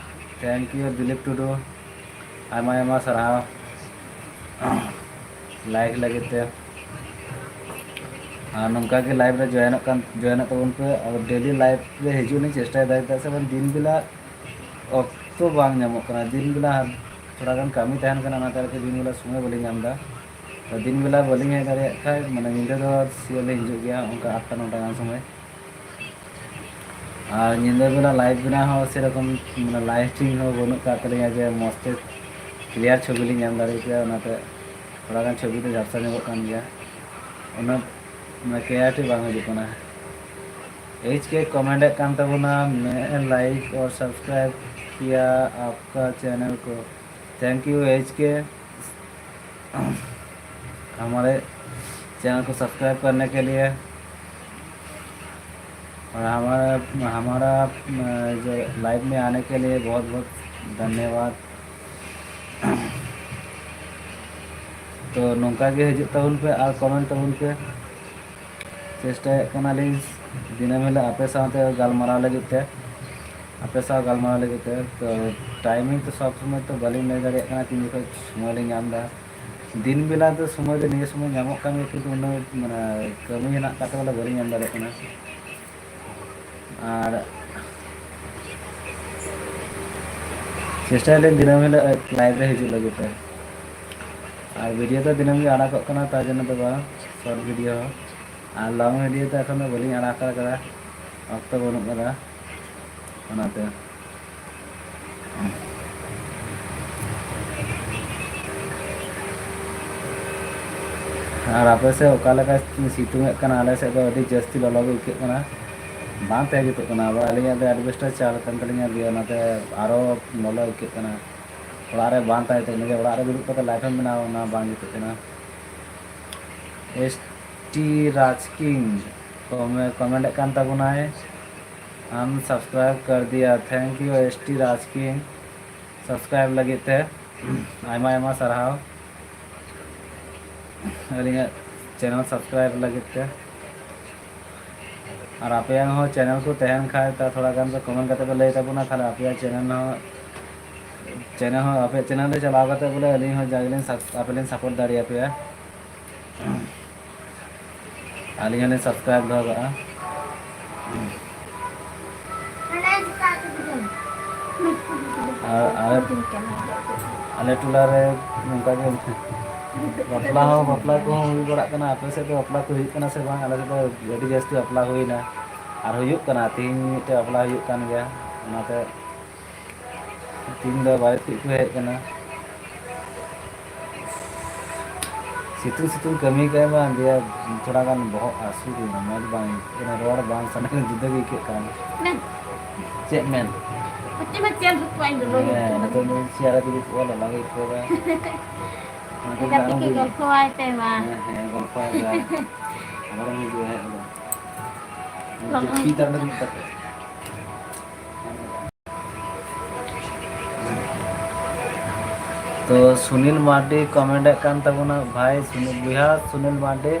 Thank you ᱫᱤᱞᱤᱯ ᱴᱩᱰᱩ, ᱟᱭᱢᱟ ᱟᱭᱢᱟ ᱥᱟᱨᱦᱟᱣ like ᱞᱟᱹᱜᱤᱫ ᱛᱮ᱾ ᱟᱨ ᱱᱚᱝᱠᱟ ᱜᱮ live ᱨᱮ join ᱚᱜ ᱠᱟᱱ, join ᱚᱜ ᱛᱟᱵᱚᱱ ᱯᱮ᱾ ᱟᱨ daily live ᱨᱮ ᱦᱤᱡᱩᱜ ᱞᱤᱧ ᱪᱮᱥᱴᱟᱭᱮᱫᱟ, ᱪᱮᱫᱟᱜ ᱥᱮ ᱵᱟᱝ ᱫᱤᱱ ᱵᱮᱞᱟ ᱚᱠᱛᱚ ᱵᱟᱝ ᱧᱟᱢᱚᱜ ᱠᱟᱱᱟ, ᱫᱤᱱ ᱵᱮᱞᱟ ᱛᱷᱚᱲᱟ ᱜᱟᱱ ᱠᱟᱹᱢᱤ ᱛᱟᱦᱮᱱ ᱠᱟᱱᱟ, ᱚᱱᱟᱛᱮ ᱟᱨᱠᱤ ᱫᱤᱱ ᱵᱮᱞᱟ ᱥᱚᱢᱚᱭ ᱵᱟᱹᱞᱤᱧ ᱧᱟᱢ ᱮᱫᱟ᱾ ᱛᱚ ᱫᱤᱱ ᱵᱮᱞᱟ ᱵᱟᱹᱞᱤᱧ ᱦᱮᱡ ᱫᱟᱲᱮᱭᱟᱜ ᱠᱷᱟᱡ, ᱢᱟᱱᱮ ᱧᱤᱫᱟᱹ ᱫᱚ sure ᱞᱤᱧ ᱦᱤᱡᱩᱜ ᱜᱮᱭᱟ ᱚᱱᱠᱟ ᱟᱴᱴᱟ ᱱᱚᱴᱟ ᱜᱟᱱ ᱥᱚᱢᱚᱭ᱾ ᱟᱨ ᱧᱤᱫᱟᱹ ᱵᱮᱞᱟ live ᱵᱮᱱᱟᱣ ᱦᱚᱸ ᱥᱮᱨᱚᱠᱚᱢ, ᱢᱟᱱᱮ, lighting ᱦᱚᱸ ᱵᱟᱹᱱᱩᱜ ᱟᱠᱟᱫ ᱛᱟᱹᱞᱤᱧᱟ ᱡᱮ ᱢᱚᱡᱽ ᱛᱮ clear ᱪᱷᱚᱵᱤ ᱞᱤᱧ ᱮᱢ ᱫᱟᱲᱮ ᱠᱮᱭᱟ, ᱚᱱᱟᱛᱮ ᱛᱷᱚᱲᱟ ᱜᱟᱱ ᱪᱷᱚᱵᱤ ᱫᱚ ᱡᱷᱟᱯᱥᱟ ᱧᱚᱜᱚᱜ ᱠᱟᱱ ᱜᱮᱭᱟ, ᱩᱱᱟᱹᱜ, ᱢᱟᱱᱮ, clarity ᱵᱟᱝ ᱦᱤᱡᱩᱜ ᱠᱟᱱᱟ᱾ H K comment ᱮᱫ ᱠᱟᱱ ᱛᱟᱵᱚᱱᱟ, मैं like और subscribe किया आपका चैनल को। Thank you H K। हमारे चैनल को सब्सक्राइब करने के लिए और हमारा, हमारा, अ, जो लाइव में आने के लिए बहुत बहुत धन्यवाद। ᱛᱚ ᱱᱚᱝᱠᱟ ᱜᱮ ᱦᱤᱡᱩᱜ ᱛᱟᱵᱚᱱ ᱯᱮ ᱟᱨ comment ᱛᱟᱵᱚᱱ ᱯᱮ᱾ ᱪᱮᱥᱴᱟᱭᱮᱫ ᱠᱟᱱᱟᱞᱤᱧ ᱫᱤᱱᱟᱹᱢ ᱦᱤᱞᱳᱜ ᱟᱯᱮ ᱥᱟᱶᱛᱮ ᱜᱟᱞᱢᱟᱨᱟᱣ ᱞᱟᱹᱜᱤᱫ ᱛᱮ, ᱟᱯᱮ ᱥᱟᱶ ᱜᱟᱞᱢᱟᱨᱟᱣ ᱞᱟᱹᱜᱤᱫ ᱛᱮ᱾ ᱛᱚ timing ᱛᱚ ᱥᱚᱵ ᱥᱚᱢᱚᱭ ᱛᱚ ᱵᱟᱹᱞᱤᱧ ᱞᱟᱹᱭ ᱫᱟᱲᱮᱭᱟᱜ ᱠᱟᱱᱟ ᱛᱤᱱ ᱡᱚᱠᱷᱚᱱ ᱥᱚᱢᱚᱭ ᱞᱤᱧ ᱧᱟᱢ ᱮᱫᱟ᱾ ᱫᱤᱱ ᱵᱮᱞᱟ ᱫᱚ ᱥᱚᱢᱚᱭ ᱫᱚ ᱱᱤᱭᱟᱹ ᱥᱚᱢᱚᱭ ᱧᱟᱢᱚᱜ ᱠᱟᱱ ᱜᱮᱭᱟ, ᱠᱤᱱᱛᱩ ᱩᱱᱟᱹᱜ ᱢᱟᱱᱮ ᱠᱟᱹᱢᱤ ᱦᱮᱱᱟᱜ ᱠᱟᱜ ᱛᱮ ᱵᱚᱞᱮ ᱵᱟᱹᱞᱤᱧ ᱮᱢ ᱫᱟᱲᱮᱭᱟᱜ ᱠᱟᱱᱟ᱾ ᱟᱨ ᱪᱮᱥᱴᱟᱭᱟᱞᱤᱧ ᱫᱤᱱᱟᱹᱢ ᱦᱤᱞᱳᱜ ᱞᱟᱭᱤᱵᱷ ᱨᱮ ᱦᱤᱡᱩᱜ ᱞᱟᱹᱜᱤᱫ ᱛᱮ᱾ ᱟᱨ ᱵᱷᱤᱰᱤᱭᱳ ᱫᱚ ᱫᱤᱱᱟᱹᱢ ᱜᱮ ᱟᱲᱟᱜᱚᱜ ᱠᱟᱱᱟ, ᱛᱟᱨ ᱡᱚᱱᱱᱚ ᱫᱚ ᱵᱟᱝ, ᱥᱚᱨᱴ ᱵᱷᱤᱰᱤᱭᱳ ᱦᱚᱸ᱾ ᱟᱨ ᱞᱚᱝ ᱵᱷᱤᱰᱤᱭᱳ ᱫᱚ ᱮᱠᱷᱚᱱ ᱫᱚ ᱵᱟᱹᱞᱤᱧ ᱟᱲᱟᱜ ᱦᱟᱛᱟᱲ ᱠᱟᱫᱟ, ᱚᱠᱛᱚ ᱵᱟᱹᱱᱩᱜ ᱠᱟᱫᱟ ᱚᱱᱟᱛᱮ᱾ ᱟᱨ ᱟᱯᱮ ᱥᱮᱫ ᱚᱠᱟ ᱞᱮᱠᱟ ᱥᱤᱛᱩᱝ ᱮᱫ ᱠᱟᱱᱟ? ᱟᱞᱮ ᱥᱮᱫ ᱫᱚ ᱟᱹᱰᱤ ᱡᱟᱹᱥᱛᱤ ᱞᱚᱞᱚ ᱜᱮ ᱟᱹᱭᱠᱟᱹᱜ ᱠᱟᱱᱟ, ᱵᱟᱝ ᱛᱟᱦᱮᱸ ᱡᱩᱛᱩᱜ ᱠᱟᱱᱟ᱾ ᱟᱵᱟᱨ ᱟᱹᱞᱤᱧᱟᱜ ᱫᱚ ᱮᱰᱵᱮᱥᱴᱟᱨ ᱪᱟᱞ ᱠᱟᱱ ᱛᱟᱹᱞᱤᱧᱟ, ᱫᱤᱭᱮ ᱚᱱᱟᱛᱮ ᱟᱨᱚ ᱞᱚᱞᱚ ᱟᱹᱭᱠᱟᱹᱜ ᱠᱟᱱᱟ᱾ ᱚᱲᱟᱜ ᱨᱮ ᱵᱟᱝ ᱛᱟᱦᱮᱸ ᱛᱮ, ᱤᱱᱟᱹᱜᱮ ᱚᱲᱟᱜ ᱨᱮ ᱫᱩᱲᱩᱵ ᱠᱟᱛᱮ ᱞᱟᱭᱤᱵᱷ ᱮᱢ ᱵᱮᱱᱟᱣᱟ, ᱚᱱᱟ ᱵᱟᱝ ᱡᱩᱛᱩᱜ ᱠᱟᱱᱟ᱾ ᱮᱥ ᱴᱤ ᱨᱟᱡᱽ ᱠᱤᱝ ᱠᱚᱢᱮ-, ᱠᱚᱢᱮᱱᱴ ᱮᱫ ᱠᱟᱱ ᱛᱟᱵᱚᱱᱟᱭ, ᱟᱢ ᱥᱟᱵᱥᱠᱨᱟᱭᱤᱵ ᱠᱟᱨ ᱫᱤᱭᱟ, thank you S T Raj ᱠᱤᱝ, ᱥᱟᱵᱥᱠᱨᱟᱭᱤᱵ ᱞᱟᱹᱜᱤᱫ ᱛᱮ ᱟᱭᱢᱟ ᱟᱭᱢᱟ ᱥᱟᱨᱦᱟᱣ᱾ ᱟᱹᱞᱤᱧᱟᱜ ᱪᱮᱱᱮᱞ ᱥᱟᱵᱥᱠᱨᱟᱭᱤᱵ ᱞᱟᱹᱜᱤᱫ ᱛᱮ᱾ ᱟᱨ ᱟᱯᱮᱭᱟᱜ ᱦᱚᱸ ᱪᱮᱱᱮᱞ ᱠᱚ ᱛᱟᱦᱮᱱ ᱠᱷᱟᱡ, ᱛᱟ ᱛᱷᱚᱲᱟ ᱜᱟᱱ ᱯᱮ ᱠᱚᱢᱮᱱᱴ ᱠᱟᱛᱮ ᱯᱮ ᱞᱟᱹᱭ ᱛᱟᱵᱚᱱᱟ, ᱛᱟᱦᱞᱮ ᱟᱯᱮᱭᱟᱜ ᱪᱮᱱᱮᱞ ᱦᱚᱸ, ᱪᱮᱱᱮᱞ ᱦᱚᱸ, ᱟᱯᱮᱭᱟᱜ ᱪᱮᱱᱮᱞ ᱨᱮ ᱪᱟᱞᱟᱣ ᱠᱟᱛᱮ ᱵᱚᱞᱮ ᱟᱹᱞᱤᱧ ᱦᱚᱸ ᱡᱟᱜᱮ ᱞᱤᱧ ᱥᱟᱵ-, ᱟᱯᱮ ᱞᱤᱧ ᱥᱟᱯᱳᱨᱴ ᱫᱟᱲᱮᱭᱟᱯᱮᱭᱟ᱾ ᱟᱹᱞᱤᱧ ᱦᱚᱸᱞᱤᱧ ᱥᱟᱵᱥᱠᱨᱟᱭᱤᱵ ᱫᱚᱦᱚ ᱠᱟᱜᱼᱟ᱾ ᱟᱨ ᱟᱞᱮ, ᱟᱞᱮ ᱴᱚᱞᱟ ᱨᱮ ᱱᱚᱝᱠᱟ ᱜᱮ ᱵᱟᱯᱞᱟ ᱦᱚᱸ, ᱵᱟᱯᱞᱟ ᱠᱚᱦᱚᱸ ᱦᱩᱭ ᱵᱟᱲᱟᱜ ᱠᱟᱱᱟ᱾ ᱟᱯᱮ ᱥᱮᱫ ᱫᱚ ᱵᱟᱯᱞᱟ ᱠᱚ ᱦᱩᱭᱩᱜ ᱠᱟᱱᱟ ᱥᱮ ᱵᱟᱝ? ᱟᱞᱮ ᱥᱮᱫ ᱫᱚ ᱟᱹᱰᱤ ᱡᱟᱹᱥᱛᱤ ᱵᱟᱯᱞᱟ ᱦᱩᱭᱱᱟ ᱟᱨ ᱦᱩᱭᱩᱜ ᱠᱟᱱᱟ᱾ ᱛᱮᱦᱮᱧ ᱢᱤᱫᱴᱮᱡ ᱵᱟᱯᱞᱟ ᱦᱩᱭᱩᱜ ᱠᱟᱱ ᱜᱮᱭᱟ, ᱚᱱᱟᱛᱮ ᱛᱤᱦᱤᱧ ᱫᱚ ᱵᱟᱨᱮᱛ ᱠᱚ ᱦᱮᱡ ᱠᱟᱱᱟ᱾ ᱥᱤᱛᱩᱝ ᱥᱤᱛᱩᱝ ᱠᱟᱹᱢᱤ ᱠᱟᱜ ᱢᱟ, ᱫᱤᱭᱮ ᱛᱷᱚᱲᱟ ᱜᱟᱱ ᱵᱚᱦᱚᱜ ᱦᱟᱹᱥᱩ ᱠᱟᱱᱟ, ᱢᱚᱡᱽ ᱵᱟᱝ ᱟᱹᱭᱠᱟᱹᱜ ᱠᱟᱱᱟ, ᱨᱚᱲ ᱵᱟᱝ ᱥᱟᱱᱟ ᱠᱟᱱᱟ, ᱡᱩᱫᱟᱹ ᱜᱮ ᱟᱹᱭᱠᱟᱹᱜ ᱠᱟᱱᱟ᱾ ᱢᱮᱱ᱾ ᱪᱮᱫ ᱢᱮᱱ? ᱪᱮᱫ ᱢᱮᱱ? ᱪᱮᱫ ᱦᱚᱸ ᱵᱟᱝ, ᱞᱚᱞᱚ ᱜᱮ ᱦᱮᱸ, ᱟᱹᱭᱠᱟᱹᱜ ᱱᱤᱛᱚᱜ ᱠᱟᱱᱟ᱾ ᱫᱚ ᱪᱮᱭᱟᱨ ᱨᱮ ᱫᱩᱲᱩᱵ ᱠᱚᱜᱼᱟ, ᱞᱚᱞᱚ ᱜᱮ ᱟᱹᱭᱠᱟᱹᱣ ᱫᱟ᱾ ᱚᱱᱟᱛᱮ ᱜᱟᱛᱮ ᱫᱟᱬᱟᱱ ᱠᱚ ᱦᱩᱭᱩᱜᱼᱟ᱾ ᱜᱚᱞᱯᱷᱚ ᱟᱭ ᱯᱮ ᱢᱟ᱾ ᱦᱮᱸ, ᱦᱮᱸ, ᱜᱚᱞᱯᱷᱚ ᱟᱭ ᱯᱮ᱾ ᱟᱵᱟᱨ ᱮᱢ ᱦᱤᱡᱩᱜᱼᱟ, ᱦᱮᱡ ᱫᱚ᱾ ᱞᱚᱞᱚ ᱪᱩᱯᱤ ᱜᱮ᱾ ᱛᱟᱵ ᱠᱟᱛᱮ᱾ ᱛᱚ ᱥᱩᱱᱤᱞ ᱢᱟᱨᱰᱤ ᱠᱚᱢᱮᱱᱴ ᱮᱫ ᱠᱟᱱ ᱛᱟᱵᱚᱱᱟ, ᱵᱷᱟᱭ ᱥᱩᱱᱤᱞ, ᱵᱚᱭᱦᱟ ᱥᱩᱱᱤᱞ ᱢᱟᱨᱰᱤ,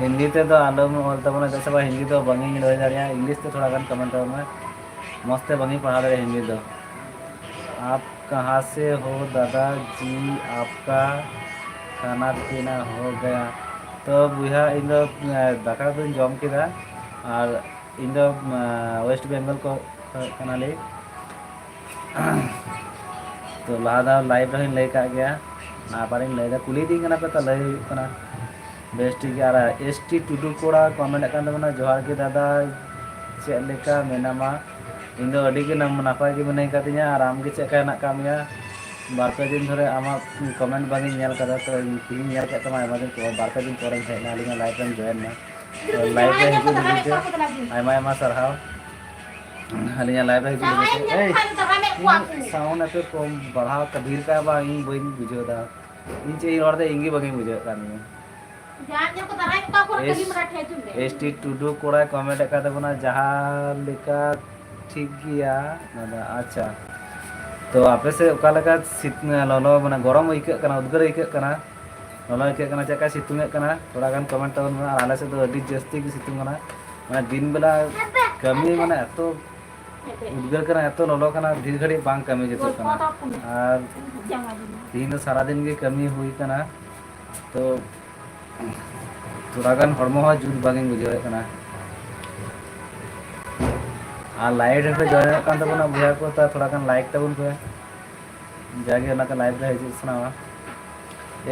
ᱦᱤᱱᱫᱤ ᱛᱮᱫᱚ ᱟᱞᱚᱢ ᱚᱞ ᱛᱟᱵᱚᱱᱟ, ᱪᱮᱫᱟᱜ ᱥᱮ ᱵᱟᱝ ᱦᱤᱱᱫᱤ ᱫᱚ ᱵᱟᱝ ᱤᱧ ᱞᱟᱹᱭ ᱫᱟᱲᱮᱭᱟᱜᱼᱟ, ᱤᱝᱞᱤᱥ ᱛᱮ ᱛᱷᱚᱲᱟ ᱜᱟᱱ ᱠᱚᱢᱮᱱᱴ ᱛᱟᱵᱚᱱ ᱢᱮ, ᱢᱚᱡᱽ ᱛᱮ ᱵᱟᱝ ᱤᱧ ᱯᱟᱲᱦᱟᱣ ᱫᱟᱲᱮᱭᱟᱜᱼᱟ ᱦᱤᱱᱫᱤ ᱫᱚ᱾ आप कहाँ से हो दादा जी, आपका ᱠᱷᱟᱱᱟ ᱯᱤᱱᱟ ᱦᱳ ᱜᱟᱭᱟ᱾ ᱛᱚ ᱵᱚᱭᱦᱟ, ᱤᱧ ᱫᱚ ᱫᱟᱠᱟ ᱫᱚᱧ ᱡᱚᱢ ᱠᱮᱫᱟ᱾ ᱟᱨ ᱤᱧ ᱫᱚ ᱳᱭᱮᱥᱴ ᱵᱮᱝᱜᱚᱞ ᱠᱚ ᱠᱟᱱᱟᱞᱤᱧ᱾ ᱛᱚ ᱞᱟᱦᱟ ᱫᱷᱟᱣ ᱞᱟᱭᱤᱵᱷ ᱨᱮᱦᱚᱸᱧ ᱞᱟᱹᱭ ᱠᱟᱜ ᱜᱮᱭᱟ, ᱟᱵᱟᱨᱤᱧ ᱞᱟᱹᱭᱫᱟ, ᱠᱩᱞᱤᱭᱮᱫᱤᱧ ᱠᱟᱱᱟ ᱯᱮ, ᱛᱚ ᱞᱟᱹᱭ ᱦᱩᱭᱩᱜ ᱠᱟᱱᱟ᱾ ᱵᱮᱥ ᱴᱷᱤᱠ ᱜᱮᱭᱟ᱾ ᱟᱨ ᱮᱥ ᱴᱤ ᱴᱩᱰᱩ ᱠᱚᱲᱟ ᱠᱚᱢᱮᱱᱴ ᱮᱫ ᱠᱟᱱ ᱛᱟᱵᱚᱱᱟ, ᱡᱚᱦᱟᱨ ᱜᱮ ᱫᱟᱫᱟ, ᱪᱮᱫ ᱞᱮᱠᱟ ᱢᱮᱱᱟᱢᱟ? ᱤᱧ ᱫᱚ ᱟᱹᱰᱤ ᱜᱮ ᱱᱟᱯᱟᱭ ᱜᱮ ᱢᱤᱱᱟᱹᱧ ᱠᱟᱫᱤᱧᱟ᱾ ᱟᱨ ᱟᱢ ᱜᱮ ᱪᱮᱫ ᱞᱮᱠᱟ ᱦᱮᱱᱟᱜ ᱟᱠᱟᱫ ᱢᱮᱭᱟ? ᱵᱟᱨ ᱯᱮ ᱫᱤᱱ ᱫᱷᱚᱨᱮ ᱟᱢᱟᱜ ᱠᱚᱢᱮᱱᱴ ᱵᱟᱝ ᱤᱧ ᱧᱮᱞ ᱠᱟᱫᱟ, ᱛᱚ ᱤᱧ ᱛᱮᱦᱮᱧ ᱧᱮᱞ ᱠᱮᱫ ᱛᱟᱢᱟ, ᱟᱭᱢᱟ ᱫᱤᱱ ᱯᱚᱨ, ᱵᱟᱨ ᱯᱮ ᱫᱤᱱ ᱯᱚᱨᱮᱢ ᱦᱮᱡ ᱮᱱᱟ ᱟᱹᱞᱤᱧᱟᱜ ᱞᱟᱭᱤᱵᱷ ᱨᱮᱢ ᱡᱚᱭᱮᱱ ᱮᱱᱟ᱾ ᱛᱚ ᱞᱟᱭᱤᱵᱷ ᱨᱮ ᱦᱤᱡᱩᱜ ᱞᱟᱹᱜᱤᱫ ᱛᱮ ᱟᱭᱢᱟ ᱟᱭᱢᱟ ᱥᱟᱨᱦᱟᱣ᱾ ᱟᱹᱞᱤᱧᱟᱜ ᱞᱟᱭᱤᱵᱷ ᱨᱮ ᱦᱤᱡᱩᱜ ᱞᱟᱹᱜᱤᱫ ᱛᱮ᱾ ᱮᱭ, ᱥᱟᱣᱩᱱᱰ ᱮᱯᱮ ᱠᱚᱢ ᱵᱟᱲᱦᱟᱣ ᱠᱟ-, ᱰᱷᱮᱨ ᱠᱟᱜᱼᱟ ᱵᱟᱝ, ᱤᱧ ᱵᱟᱹᱧ ᱵᱩᱡᱷᱟᱹᱣ ᱫᱟ᱾ ᱤᱧ ᱪᱮᱫ ᱤᱧ ᱨᱚᱲ ᱫᱟ, ᱤᱧ ᱜᱮ ᱵᱟᱹᱧ ᱵᱩᱡᱷᱟᱹᱣ ᱠᱟᱱ ᱜᱮᱭᱟ᱾ ᱮᱥ ᱴᱤ ᱴᱩᱰᱩ ᱠᱚᱲᱟᱭ ᱠᱚᱢᱮᱱᱴ ᱟᱠᱟᱫ ᱛᱟᱵᱚᱱᱟ, ᱡᱟᱦᱟᱸ ᱞᱮᱠᱟ ᱴᱷᱤᱠ ᱜᱮᱭᱟ ᱫᱟᱫᱟ᱾ ᱟᱪᱪᱷᱟ, ᱛᱚ ᱟᱯᱮ ᱥᱮᱫ ᱚᱠᱟ ᱞᱮᱠᱟ ᱥᱤᱛ-, ᱞᱚᱞᱚ, ᱢᱟᱱᱮ ᱜᱚᱨᱚᱢ ᱟᱹᱭᱠᱟᱹᱜ ᱠᱟᱱᱟ, ᱩᱫᱽᱜᱟᱹᱨ ᱟᱹᱭᱠᱟᱹᱜ ᱠᱟᱱᱟ? ᱞᱚᱞᱚ ᱟᱹᱭᱠᱟᱹᱜ ᱠᱟᱱᱟ, ᱪᱮᱫ ᱞᱮᱠᱟ ᱥᱤᱛᱩᱝ ᱮᱫ ᱠᱟᱱᱟ? ᱛᱷᱚᱲᱟ ᱜᱟᱱ ᱠᱚᱢᱮᱱᱴ ᱛᱟᱵᱚᱱ ᱯᱮ᱾ ᱟᱨ ᱟᱞᱮ ᱥᱮᱫ ᱫᱚ ᱟᱹᱰᱤ ᱡᱟᱹᱥᱛᱤ ᱜᱮ ᱥᱤᱛᱩᱝ ᱠᱟᱱᱟ, ᱢᱟᱱᱮ ᱫᱤᱱ ᱵᱮᱞᱟ ᱠᱟᱹᱢᱤ, ᱢᱟᱱᱮ ᱮᱛᱚ ᱩᱫᱽᱜᱟᱹᱨ ᱠᱟᱱᱟ, ᱮᱛᱚ ᱞᱚᱞᱚ ᱠᱟᱱᱟ, ᱰᱷᱮᱨ ᱜᱷᱟᱹᱲᱤᱡ ᱵᱟᱝ ᱠᱟᱹᱢᱤ ᱡᱩᱛᱩᱜ ᱠᱟᱱᱟ᱾ ᱟᱨ ᱛᱤᱦᱤᱧ ᱫᱚ ᱥᱟᱨᱟᱫᱤᱱ ᱜᱮ ᱠᱟᱹᱢᱤ ᱦᱩᱭ ᱠᱟᱱᱟ, ᱛᱚ ᱛᱷᱚᱲᱟ ᱜᱟᱱ ᱦᱚᱲᱢᱚ ᱦᱚᱸ ᱡᱩᱛ ᱵᱟᱝ ᱤᱧ ᱵᱩᱡᱷᱟᱹᱣᱮᱫ ᱠᱟᱱᱟ᱾ ᱟᱨ ᱞᱟᱭᱤᱵᱷ ᱨᱮᱯᱮ ᱡᱚᱭᱮᱱᱚᱜ ᱠᱟᱱ ᱛᱟᱵᱚᱱᱟ ᱵᱚᱭᱦᱟ ᱠᱚ, ᱛᱟ ᱛᱷᱚᱲᱟ ᱜᱟᱱ ᱞᱟᱭᱤᱠ ᱛᱟᱵᱚᱱ ᱯᱮ, ᱡᱟᱜᱮ ᱚᱱᱟᱛᱮ ᱞᱟᱭᱤᱵᱷ ᱨᱮ ᱦᱤᱡᱩᱜ ᱥᱟᱱᱟᱣᱟ᱾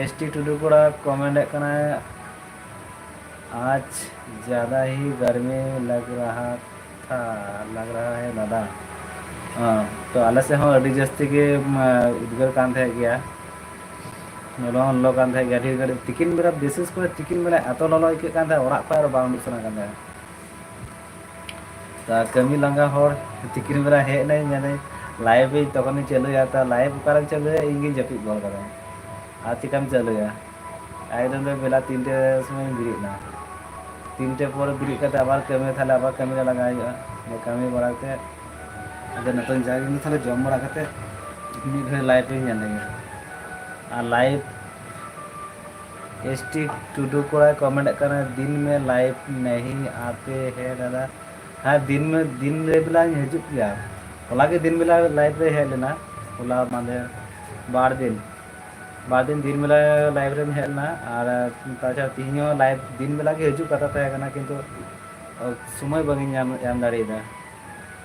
ᱮᱥ ᱴᱤ ᱴᱩᱰᱩ ᱠᱚᱲᱟ ᱠᱚᱢᱮᱱᱴ ᱮᱫ ᱠᱟᱱᱟᱭ, ᱟᱡᱽ ᱡᱟᱫᱟ ᱦᱤ ᱜᱟᱨᱢᱤ ᱞᱟᱜᱽ ᱨᱟᱦᱟ ᱛᱷᱟ, ᱞᱟᱜᱽ ᱨᱟᱦᱟ ᱦᱮ ᱫᱟᱫᱟ᱾ ᱦᱮᱸ, ᱛᱚ ᱟᱞᱮ ᱥᱮᱫ ᱦᱚᱸ ᱟᱹᱰᱤ ᱡᱟᱹᱥᱛᱤ ᱜᱮ, ᱩᱢ, ᱩᱫᱽᱜᱟᱹᱨ ᱠᱟᱱ ᱛᱟᱦᱮᱸᱫ ᱜᱮᱭᱟ, ᱞᱚᱞᱚ ᱦᱚᱸ ᱞᱚᱞᱚ ᱠᱟᱱ ᱛᱟᱦᱮᱸᱫ ᱜᱮᱭᱟ ᱰᱷᱮᱨ ᱜᱷᱟᱹᱲᱤᱡ᱾ ᱛᱤᱠᱤᱱ ᱵᱮᱲᱟ, ᱵᱤᱥᱮᱥ ᱠᱚᱨᱮ ᱛᱤᱠᱤᱱ ᱵᱮᱲᱟ ᱮᱛᱚ ᱞᱚᱞᱚ ᱟᱹᱭᱠᱟᱹᱜ ᱠᱟᱱ ᱛᱟᱦᱮᱸᱫ, ᱚᱲᱟᱜ ᱠᱷᱚᱱ ᱟᱨᱚ ᱵᱟᱝ ᱩᱰᱩᱠ ᱥᱟᱱᱟ ᱠᱟᱱ ᱛᱟᱦᱮᱸᱫ᱾ ᱛᱟ ᱠᱟᱹᱢᱤ ᱞᱟᱸᱜᱟ ᱦᱚᱲ ᱛᱤᱠᱤᱱ ᱵᱮᱲᱟ ᱦᱮᱡ ᱮᱱᱟᱹᱧ, ᱢᱮᱱᱫᱟᱹᱧ ᱞᱟᱭᱤᱵᱷ ᱤᱧ, ᱛᱚᱠᱷᱚᱱᱤᱧ ᱪᱟᱹᱞᱩᱭᱟ, ᱛᱟ ᱞᱟᱭᱤᱵᱷ ᱚᱠᱟᱨᱮᱢ ᱪᱟᱹᱞᱩᱭᱟ, ᱤᱧ ᱜᱤᱧ ᱡᱟᱹᱯᱤᱫ ᱜᱚᱫ ᱠᱟᱫᱟ᱾ ᱟᱨ ᱪᱤᱠᱟᱢ ᱪᱟᱹᱞᱩᱭᱟ? ᱮᱠᱫᱚᱢ ᱫᱚ ᱵᱮᱞᱟ ᱛᱤᱱᱴᱮ ᱥᱚᱢᱚᱭ ᱤᱧ ᱵᱮᱨᱮᱫ ᱮᱱᱟ᱾ ᱛᱤᱱᱴᱮ ᱯᱚᱨᱮ ᱵᱮᱨᱮᱫ ᱠᱟᱛᱮ ᱟᱵᱟᱨ ᱠᱟᱹᱢᱤ, ᱛᱟᱦᱞᱮ ᱟᱵᱟᱨ ᱠᱟᱹᱢᱤ ᱨᱮ ᱞᱟᱜᱟᱣ ᱦᱩᱭᱩᱜᱼᱟ᱾ ᱟᱫᱚ ᱠᱟᱹᱢᱤ ᱵᱟᱲᱟ ᱠᱟᱛᱮ, ᱟᱫᱚ ᱱᱤᱛᱚᱝ ᱡᱟᱜᱮ ᱛᱟᱦᱞᱮ ᱡᱚᱢ ᱵᱟᱲᱟ ᱠᱟᱛᱮ ᱢᱤᱫ ᱜᱷᱟᱹᱲᱤ ᱞᱟᱭᱤᱵᱷ ᱤᱧ ᱧᱮᱞ ᱞᱮᱜᱮ᱾ ᱟᱨ ᱞᱟᱭᱤᱵᱷ ᱮᱥ ᱴᱤ ᱴᱩᱰᱩ ᱠᱚᱲᱟᱭ ᱠᱚᱢᱮᱱᱴ ᱠᱟᱱᱟ, "ᱫᱤᱱ ᱢᱮ ᱞᱟᱭᱤᱵᱷ ᱱᱟᱦᱤ ᱟᱛᱮ ᱦᱮ ᱫᱟᱫᱟ?" ᱦᱮᱸ, ᱫᱤᱱ ᱢᱮ, ᱫᱤᱱ ᱨᱮ ᱵᱮᱞᱟᱧ ᱦᱤᱡᱩᱜ ᱜᱮᱭᱟ᱾ ᱦᱚᱞᱟ ᱜᱮ ᱫᱤᱱ ᱵᱮᱞᱟ ᱞᱟᱭᱤᱵᱷ ᱨᱮ ᱦᱮᱡ ᱞᱮᱱᱟ, ᱦᱚᱞᱟ ᱢᱟᱫᱷᱮᱨ ᱵᱟᱨ ᱫᱤᱱ᱾ ᱵᱟᱨ ᱫᱤᱱ ᱫᱤᱱ ᱵᱮᱞᱟ ᱞᱟᱭᱤᱵᱷ ᱨᱮᱧ ᱦᱮᱡ ᱞᱮᱱᱟ, ᱟᱨ ᱛᱟᱪᱷᱟᱲᱟ ᱛᱤᱦᱤᱧ ᱦᱚᱸ ᱞᱟᱭᱤᱵᱷ ᱫᱤᱱ ᱵᱮᱞᱟ ᱜᱮ ᱦᱤᱡᱩᱜ ᱠᱟᱛᱷᱟ ᱛᱟᱦᱮᱸ ᱠᱟᱱᱟ, ᱠᱤᱱᱛᱩ ᱥᱚᱢᱚᱭ ᱵᱟᱝ ᱤᱧ ᱧᱟᱢ, ᱮᱢ ᱫᱟᱲᱮᱭᱟᱫᱟ,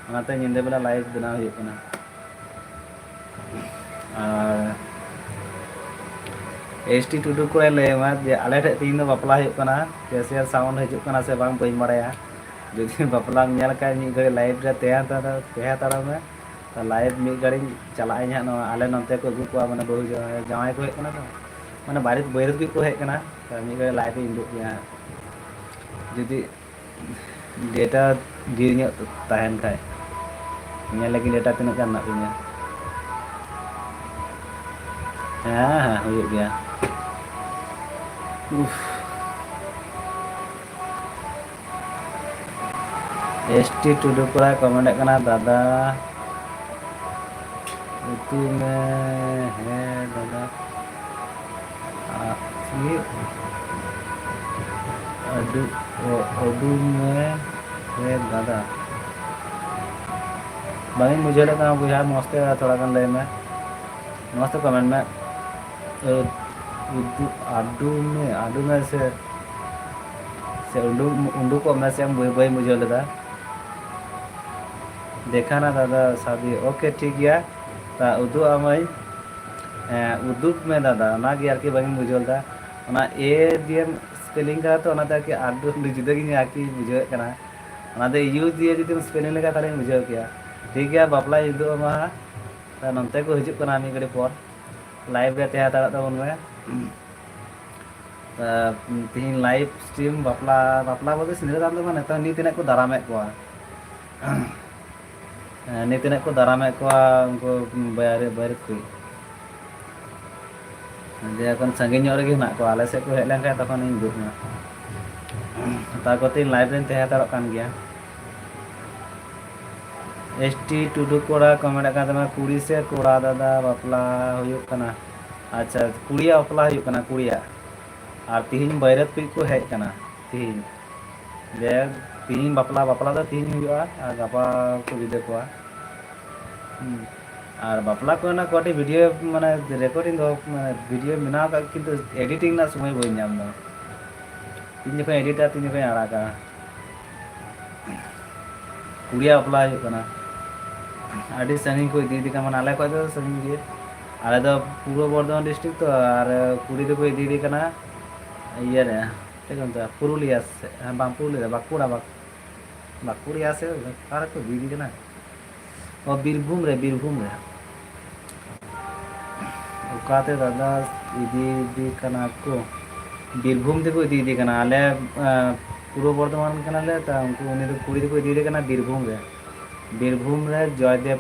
ᱚᱱᱟᱛᱮ ᱧᱤᱫᱟᱹ ᱵᱮᱞᱟ ᱞᱟᱭᱤᱵᱷ ᱵᱮᱱᱟᱣ ᱦᱩᱭᱩᱜ ᱠᱟᱱᱟ᱾ ᱟᱨ ᱮᱥ ᱴᱤ ᱴᱩᱰᱩ ᱠᱚᱭ ᱞᱟᱹᱭ ᱟᱢᱟ ᱡᱮ ᱟᱞᱮ ᱴᱷᱮᱡ ᱛᱤᱦᱤᱧ ᱫᱚ ᱵᱟᱯᱞᱟ ᱦᱩᱭᱩᱜ ᱠᱟᱱᱟ, ᱠᱮᱥᱤᱭᱟᱨ ᱥᱟᱣᱩᱱᱰ ᱦᱤᱡᱩᱜ ᱠᱟᱱᱟ ᱥᱮ ᱵᱟᱝ ᱵᱟᱹᱧ ᱵᱟᱲᱟᱭᱟ᱾ ᱡᱩᱫᱤ ᱵᱟᱯᱞᱟᱢ ᱧᱮᱞ ᱠᱷᱟᱡ ᱢᱤᱫ ᱜᱷᱟᱹᱲᱤ ᱞᱟᱭᱤᱵᱷ ᱨᱮ ᱛᱟᱦᱮᱸ ᱦᱟᱛᱟᱲ, ᱛᱟᱦᱮᱸ ᱦᱟᱛᱟᱲᱚᱜ ᱢᱮ᱾ ᱛᱚ ᱞᱟᱭᱤᱵᱷ ᱢᱤᱫ ᱜᱷᱟᱹᱲᱤᱧ ᱪᱟᱞᱟᱜ ᱟᱹᱧ ᱦᱟᱸᱜ, ᱱᱚᱣᱟ ᱟᱞᱮ ᱱᱚᱱᱛᱮ ᱠᱚ ᱟᱹᱜᱩ ᱠᱚᱣᱟ, ᱢᱟᱱᱮ ᱵᱟᱹᱦᱩ ᱡᱟᱶᱟᱭ, ᱡᱟᱶᱟᱭ ᱠᱚ ᱦᱮᱡ ᱠᱟᱱᱟ ᱛᱚ, ᱢᱟᱱᱮ ᱵᱟᱨᱮᱛ ᱵᱟᱹᱨᱭᱟᱹᱛ ᱠᱚ ᱦᱮᱡ ᱠᱟᱱᱟ᱾ ᱛᱚ ᱢᱤᱫ ᱜᱷᱟᱹᱲᱤ ᱞᱟᱭᱤᱵᱷ ᱤᱧ ᱩᱫᱩᱜ ᱯᱮᱭᱟ ᱦᱟᱸᱜ, ᱡᱩᱫᱤ ᱰᱮᱴᱟ ᱰᱷᱮᱨ ᱧᱚᱜ ᱛᱟᱦᱮᱱ ᱠᱷᱟᱡ᱾ ᱧᱮᱞ ᱞᱟᱹᱜᱤᱫ ᱰᱮᱴᱟ ᱛᱤᱱᱟᱹᱜ ᱜᱟᱱ ᱢᱮᱱᱟᱜ ᱛᱤᱧᱟ᱾ ᱦᱮᱸ, ᱦᱮᱸ, ᱦᱩᱭᱩᱜ ᱜᱮᱭᱟ᱾ ᱩᱯᱷ᱾ ᱮᱥ ᱴᱤ ᱴᱩᱰᱩ ᱠᱚᱲᱟᱭ ᱠᱚᱢᱮᱱᱴ ᱠᱟᱱᱟ, ᱫᱟᱫᱟ ᱩᱛᱩ ᱢᱮ, ᱦᱮᱸ ᱫᱟᱫᱟ᱾ ᱟᱨ ᱪᱮᱫ? ᱟᱹᱰᱩ-, ᱚ-, ᱩᱰᱩᱝ ᱢᱮ, ᱦᱮᱸ ᱫᱟᱫᱟ᱾ ᱵᱟᱝ ᱤᱧ ᱵᱩᱡᱷᱟᱹᱣ ᱫᱟᱲᱮᱭᱟᱜ ᱠᱟᱱᱟ ᱵᱚᱭᱦᱟ, ᱢᱚᱡᱽ ᱛᱮ ᱛᱷᱚᱲᱟ ᱜᱟᱱ ᱞᱟᱹᱭ ᱢᱮ, ᱢᱚᱡᱽ ᱛᱮ ᱠᱚᱢᱮᱱᱴ ᱢᱮ᱾ ᱟᱹ-, ᱩᱫᱩ-, ᱟᱹᱰᱩ ᱢᱮ, ᱟᱹᱰᱩ ᱢᱮ ᱥᱮ, ᱥᱮ ᱩᱰᱩᱠ, ᱩᱰᱩᱠᱚᱜ ᱢᱮ ᱥᱮ, ᱵᱟᱹᱧ, ᱵᱟᱹᱧ ᱵᱩᱡᱷᱟᱹᱣ ᱞᱮᱫᱟ᱾ ᱫᱮᱠᱷᱟᱱᱟ ᱫᱟᱫᱟ ᱥᱟᱫᱤ, ᱳᱠᱮ, ᱴᱷᱤᱠ ᱜᱮᱭᱟ, ᱛᱟ ᱩᱫᱩᱜ ᱟᱢᱟᱹᱧ᱾ ᱦᱮᱸ, ᱩᱫᱩᱜ ᱢᱮ ᱫᱟᱫᱟ, ᱚᱱᱟᱜᱮ ᱟᱨᱠᱤ ᱵᱟᱝ ᱤᱧ ᱵᱩᱡᱷᱟᱹᱣ ᱞᱮᱫᱟ᱾ ᱚᱱᱟ ᱮ ᱫᱤᱭᱮᱢ ᱥᱯᱮᱞᱤᱝ ᱠᱟᱫᱟ ᱛᱚ, ᱚᱱᱟᱛᱮ ᱟᱨᱠᱤ ᱟᱹᱰᱤ, ᱟᱹᱰᱤ ᱡᱩᱫᱟᱹ ᱜᱤᱧ ᱟᱨᱠᱤ ᱵᱩᱡᱷᱟᱹᱣᱮᱫ ᱠᱟᱱᱟ᱾ ᱚᱱᱟᱛᱮ ᱤᱭᱩ ᱫᱤᱭᱮ ᱡᱩᱫᱤᱢ ᱥᱯᱮᱞᱤᱝ ᱞᱮᱠᱷᱟᱡ ᱛᱟᱦᱞᱮᱧ ᱵᱩᱡᱷᱟᱹᱣ ᱠᱮᱭᱟ᱾ ᱴᱷᱤᱠ ᱜᱮᱭᱟ, ᱵᱟᱯᱞᱟᱧ ᱩᱫᱩᱜ ᱟᱢᱟ ᱦᱟᱸᱜ᱾ ᱛᱟ ᱱᱚᱱᱛᱮ ᱠᱚ ᱦᱤᱡᱩᱜ ᱠᱟᱱᱟ ᱢᱤᱫ ᱜᱷᱟᱹᱲᱤ ᱯᱚᱨ᱾ ᱞᱟᱭᱤᱵᱷ ᱨᱮ ᱛᱟᱦᱮᱸ ᱦᱟᱛᱟᱲᱚᱜ ᱛᱟᱵᱚᱱ ᱢᱮ᱾ ᱛᱟ ᱛᱤᱦᱤᱧ ᱞᱟᱭᱤᱵᱷ ᱥᱴᱨᱤᱢ ᱵᱟᱯᱞᱟ, ᱵᱟᱯᱞᱟ ᱵᱚᱞᱛᱮ ᱥᱤᱸᱫᱽᱨᱟᱹ ᱫᱟᱱ ᱫᱚ ᱵᱟᱝ, ᱱᱮᱛᱟᱨ ᱱᱤᱛ ᱮᱱᱮᱡ ᱠᱚ ᱫᱟᱨᱟᱢᱮᱫ ᱠᱚᱣᱟ᱾ ᱦᱮᱸ, ᱱᱤᱛ ᱮᱱᱮᱡ ᱠᱚ ᱫᱟᱨᱟᱢᱮᱫ ᱠᱚᱣᱟ ᱩᱱᱠᱩ ᱵᱟᱹᱨᱭᱟᱹ-, ᱵᱟᱹᱨᱭᱟᱹᱛ ᱠᱚ᱾ ᱡᱮ ᱮᱠᱷᱚᱱ ᱥᱟᱺᱜᱤᱧ ᱧᱚᱜ ᱨᱮᱜᱮ ᱦᱮᱱᱟᱜ ᱠᱚᱣᱟ, ᱟᱞᱮ ᱥᱮᱫ ᱠᱚ ᱦᱮᱡ ᱞᱮᱱᱠᱷᱟᱱ ᱛᱚᱠᱷᱚᱱ ᱤᱧ ᱩᱫᱩᱜ ᱟᱢᱟ᱾ ᱛᱟᱨᱯᱚᱨ ᱛᱤᱦᱤᱧ ᱞᱟᱭᱤᱵᱷ ᱨᱮᱧ ᱛᱟᱦᱮᱸ ᱦᱟᱛᱟᱲᱚᱜ ᱠᱟᱱ ᱜᱮᱭᱟ᱾ ᱮᱥ ᱴᱤ ᱴᱩᱰᱩ ᱠᱚᱲᱟ ᱠᱚ ᱢᱮᱱᱮᱫ ᱠᱟᱱ ᱛᱟᱦᱮᱱᱟ, ᱠᱩᱲᱤ ᱥᱮ ᱠᱚᱲᱟ ᱫᱟᱫᱟ ᱵᱟᱯᱞᱟ ᱦᱩᱭᱩᱜ ᱠᱟᱱᱟ? ᱟᱪᱪᱷᱟ, ᱠᱩᱲᱤᱭᱟᱜ ᱵᱟᱯᱞᱟ ᱦᱩᱭᱩᱜ ᱠᱟᱱᱟ, ᱠᱩᱲᱤᱭᱟᱜ᱾ ᱟᱨ ᱛᱤᱦᱤᱧ ᱵᱟᱹᱨᱭᱟᱹᱛ ᱠᱚ ᱠᱚ ᱦᱮᱡ ᱠᱟᱱᱟ ᱛᱤᱦᱤᱧ᱾ ᱡᱮ ᱛᱤᱦᱤᱧ ᱵᱟᱯᱞᱟ, ᱵᱟᱯᱞᱟ ᱫᱚ ᱛᱤᱦᱤᱧ ᱦᱩᱭᱩᱜᱼᱟ ᱟᱨ ᱜᱟᱯᱟ ᱠᱚ ᱵᱤᱫᱟᱹ ᱠᱚᱣᱟ᱾ ᱦᱩᱸ᱾ ᱟᱨ ᱵᱟᱯᱞᱟ ᱠᱚᱨᱮᱱᱟᱜ ᱠᱚ ᱟᱹᱰᱤ ᱵᱷᱤᱰᱤᱭᱳ, ᱢᱟᱱᱮ, ᱨᱮᱠᱚᱨᱰᱤᱝ ᱫᱚ, ᱢᱟᱱᱮ, ᱵᱷᱤᱰᱤᱭᱳ ᱵᱮᱱᱟᱣ ᱠᱟᱜ, ᱠᱤᱱᱛᱩ ᱮᱰᱤᱴᱤᱝ ᱨᱮᱱᱟᱜ ᱥᱚᱢᱚᱭ ᱵᱟᱹᱧ ᱧᱟᱢ ᱮᱫᱟ᱾ ᱛᱤᱱ ᱡᱚᱠᱷᱚᱱ ᱮᱰᱤᱴᱟ, ᱛᱤᱱ ᱡᱚᱠᱷᱚᱱ ᱟᱲᱟᱜᱟ᱾ ᱠᱩᱲᱤᱭᱟᱜ ᱵᱟᱯᱞᱟ ᱦᱩᱭᱩᱜ ᱠᱟᱱᱟ, ᱟᱹᱰᱤ ᱥᱟᱺᱜᱤᱧ ᱠᱚ ᱤᱫᱤᱭᱮᱫᱮ ᱠᱟᱱᱟ, ᱢᱟᱱᱮ, ᱟᱞᱮ ᱠᱷᱚᱡ ᱫᱚ ᱥᱟᱺᱜᱤᱧ ᱜᱮ᱾ ᱟᱞᱮ ᱫᱚ ᱯᱩᱨᱵᱚ ᱵᱚᱨᱫᱷᱚᱢᱟᱱ ᱰᱤᱥᱴᱨᱤᱠᱴ ᱛᱚ, ᱟᱨ ᱠᱩᱲᱤ ᱫᱚᱠᱚ ᱤᱫᱤᱭᱮᱫᱮ ᱠᱟᱱᱟ ᱤᱭᱟᱹ ᱨᱮ, ᱪᱮᱫ ᱠᱚ ᱢᱮᱛᱟᱜᱼᱟ, ᱯᱩᱨᱩᱞᱤᱭᱟ ᱥᱮᱫ, ᱦᱮᱸ, ᱵᱟᱝ, ᱯᱩᱨᱩᱞᱤᱭᱟ, ᱵᱟᱸᱠᱩᱲᱟ, ᱵᱟᱸᱠ-, ᱵᱟᱸᱠᱩᱲᱟ ᱥᱮᱫ ᱚᱠᱟ ᱨᱮᱠᱚ ᱤᱫᱤᱭᱮᱫᱮ ᱠᱟᱱᱟ? ᱚ, ᱵᱤᱨᱵᱷᱩᱢ ᱨᱮ, ᱵᱤᱨᱵᱷᱩᱢ ᱨᱮ᱾ ᱚᱠᱟᱛᱮ ᱫᱟᱫᱟ ᱤᱫᱤᱭᱮᱫᱮ ᱠᱟᱱᱟ ᱠᱚ? ᱵᱤᱨᱵᱷᱩᱢ ᱛᱮᱠᱚ ᱤᱫᱤᱭᱮᱫᱮ ᱠᱟᱱᱟ᱾ ᱟᱞᱮ, ᱮᱸ, ᱯᱩᱨᱵᱚ ᱵᱚᱨᱫᱷᱚᱢᱟᱱ ᱠᱟᱱᱟᱞᱮ, ᱛᱟ ᱩᱱᱠᱩ, ᱩᱱᱤ ᱫᱚ, ᱠᱩᱲᱤ ᱫᱚᱠᱚ ᱤᱫᱤᱭᱮᱫᱮ ᱠᱟᱱᱟ ᱵᱤᱨᱵᱷᱩᱢ ᱨᱮ᱾ ᱵᱤᱨᱵᱷᱩᱢ ᱨᱮ ᱡᱚᱭᱫᱮᱵ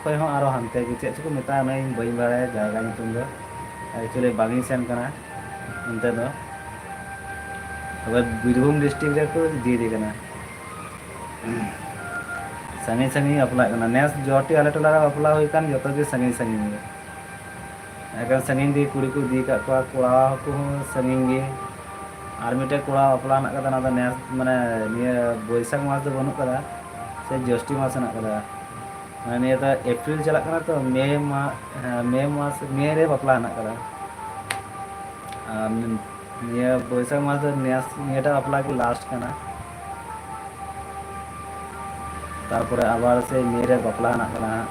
ᱠᱷᱚᱡ ᱦᱚᱸ ᱟᱨᱚ ᱦᱟᱱᱛᱮ ᱜᱮ, ᱪᱮᱫ ᱪᱚᱠᱚ ᱢᱮᱛᱟᱜᱼᱟ, ᱚᱱᱟ ᱤᱧ ᱵᱟᱹᱧ ᱵᱟᱲᱟᱭᱟ ᱡᱟᱭᱜᱟ ᱧᱩᱛᱩᱢ ᱫᱚ᱾ Actually ᱵᱟᱝ ᱤᱧ ᱥᱮᱱ ᱠᱟᱱᱟ ᱚᱱᱛᱮ ᱫᱚ᱾ ᱛᱚᱵᱮ ᱵᱤᱨᱵᱷᱩᱢ ᱰᱤᱥᱴᱨᱤᱠᱴ ᱨᱮᱠᱚ ᱤᱫᱤᱭᱮᱫᱮ ᱠᱟᱱᱟ᱾ ᱥᱟᱺᱜᱤᱧ ᱥᱟᱺᱜᱤᱧ ᱵᱟᱯᱞᱟᱜ ᱠᱟᱱᱟ᱾ ᱱᱮᱥ ᱡᱚᱴᱤ ᱟᱞᱮ ᱴᱚᱞᱟ ᱨᱮ ᱵᱟᱯᱞᱟ ᱦᱩᱭ ᱠᱟᱱ, ᱡᱚᱛᱚ ᱜᱮ ᱥᱟᱺᱜᱤᱧ ᱥᱟᱺᱜᱤᱧ ᱜᱮ᱾ ᱮᱠᱮᱱ ᱥᱟᱺᱜᱤᱧ ᱛᱮᱜᱮ ᱠᱩᱲᱤ ᱠᱚ ᱤᱫᱤ ᱟᱠᱟᱫ ᱠᱚᱣᱟ, ᱠᱚᱲᱟ ᱠᱚᱦᱚᱸ ᱥᱟᱺᱜᱤᱧ ᱜᱮ᱾ ᱟᱨ ᱢᱤᱫᱴᱮᱡ ᱠᱚᱲᱟ ᱵᱟᱯᱞᱟ ᱦᱮᱱᱟᱜ ᱠᱟᱫᱟ, ᱚᱱᱟ ᱫᱚ ᱱᱮᱥ, ᱢᱟᱱᱮ, ᱱᱤᱭᱟᱹ ᱵᱳᱭᱥᱟᱠᱷ ᱢᱟᱥ ᱫᱚ ᱵᱟᱹᱱᱩᱜ ᱠᱟᱫᱟ, ᱥᱮ ᱡᱳᱥᱴᱤ ᱢᱟᱥ ᱦᱮᱱᱟᱜ ᱠᱟᱫᱟ᱾ ᱢᱟᱱᱮ, ᱱᱤᱭᱟᱹ ᱫᱚ ᱮᱯᱨᱤᱞ ᱪᱟᱞᱟᱜ ᱠᱟᱱᱟ ᱛᱚ, ᱢᱮ ᱢᱟ-, ᱦᱮᱸ, ᱢᱮ ᱢᱟᱥ, ᱢᱮ ᱨᱮ ᱵᱟᱯᱞᱟ ᱦᱮᱱᱟᱜ ᱠᱟᱫᱟ᱾ ᱟᱨ ᱱᱤᱭᱟᱹ ᱵᱳᱭᱥᱟᱠᱷ ᱢᱟᱥ ᱫᱚ ᱱᱮᱥ, ᱱᱤᱭᱟᱹᱴᱟᱜ ᱵᱟᱯᱞᱟ ᱜᱮ ᱞᱟᱥᱴ ᱠᱟᱱᱟ᱾ ᱛᱟᱨᱯᱚᱨᱮ ᱟᱵᱟᱨ ᱥᱮ ᱢᱮ ᱨᱮ ᱵᱟᱯᱞᱟ ᱦᱮᱱᱟᱜ ᱠᱟᱱᱟ ᱦᱟᱸᱜ᱾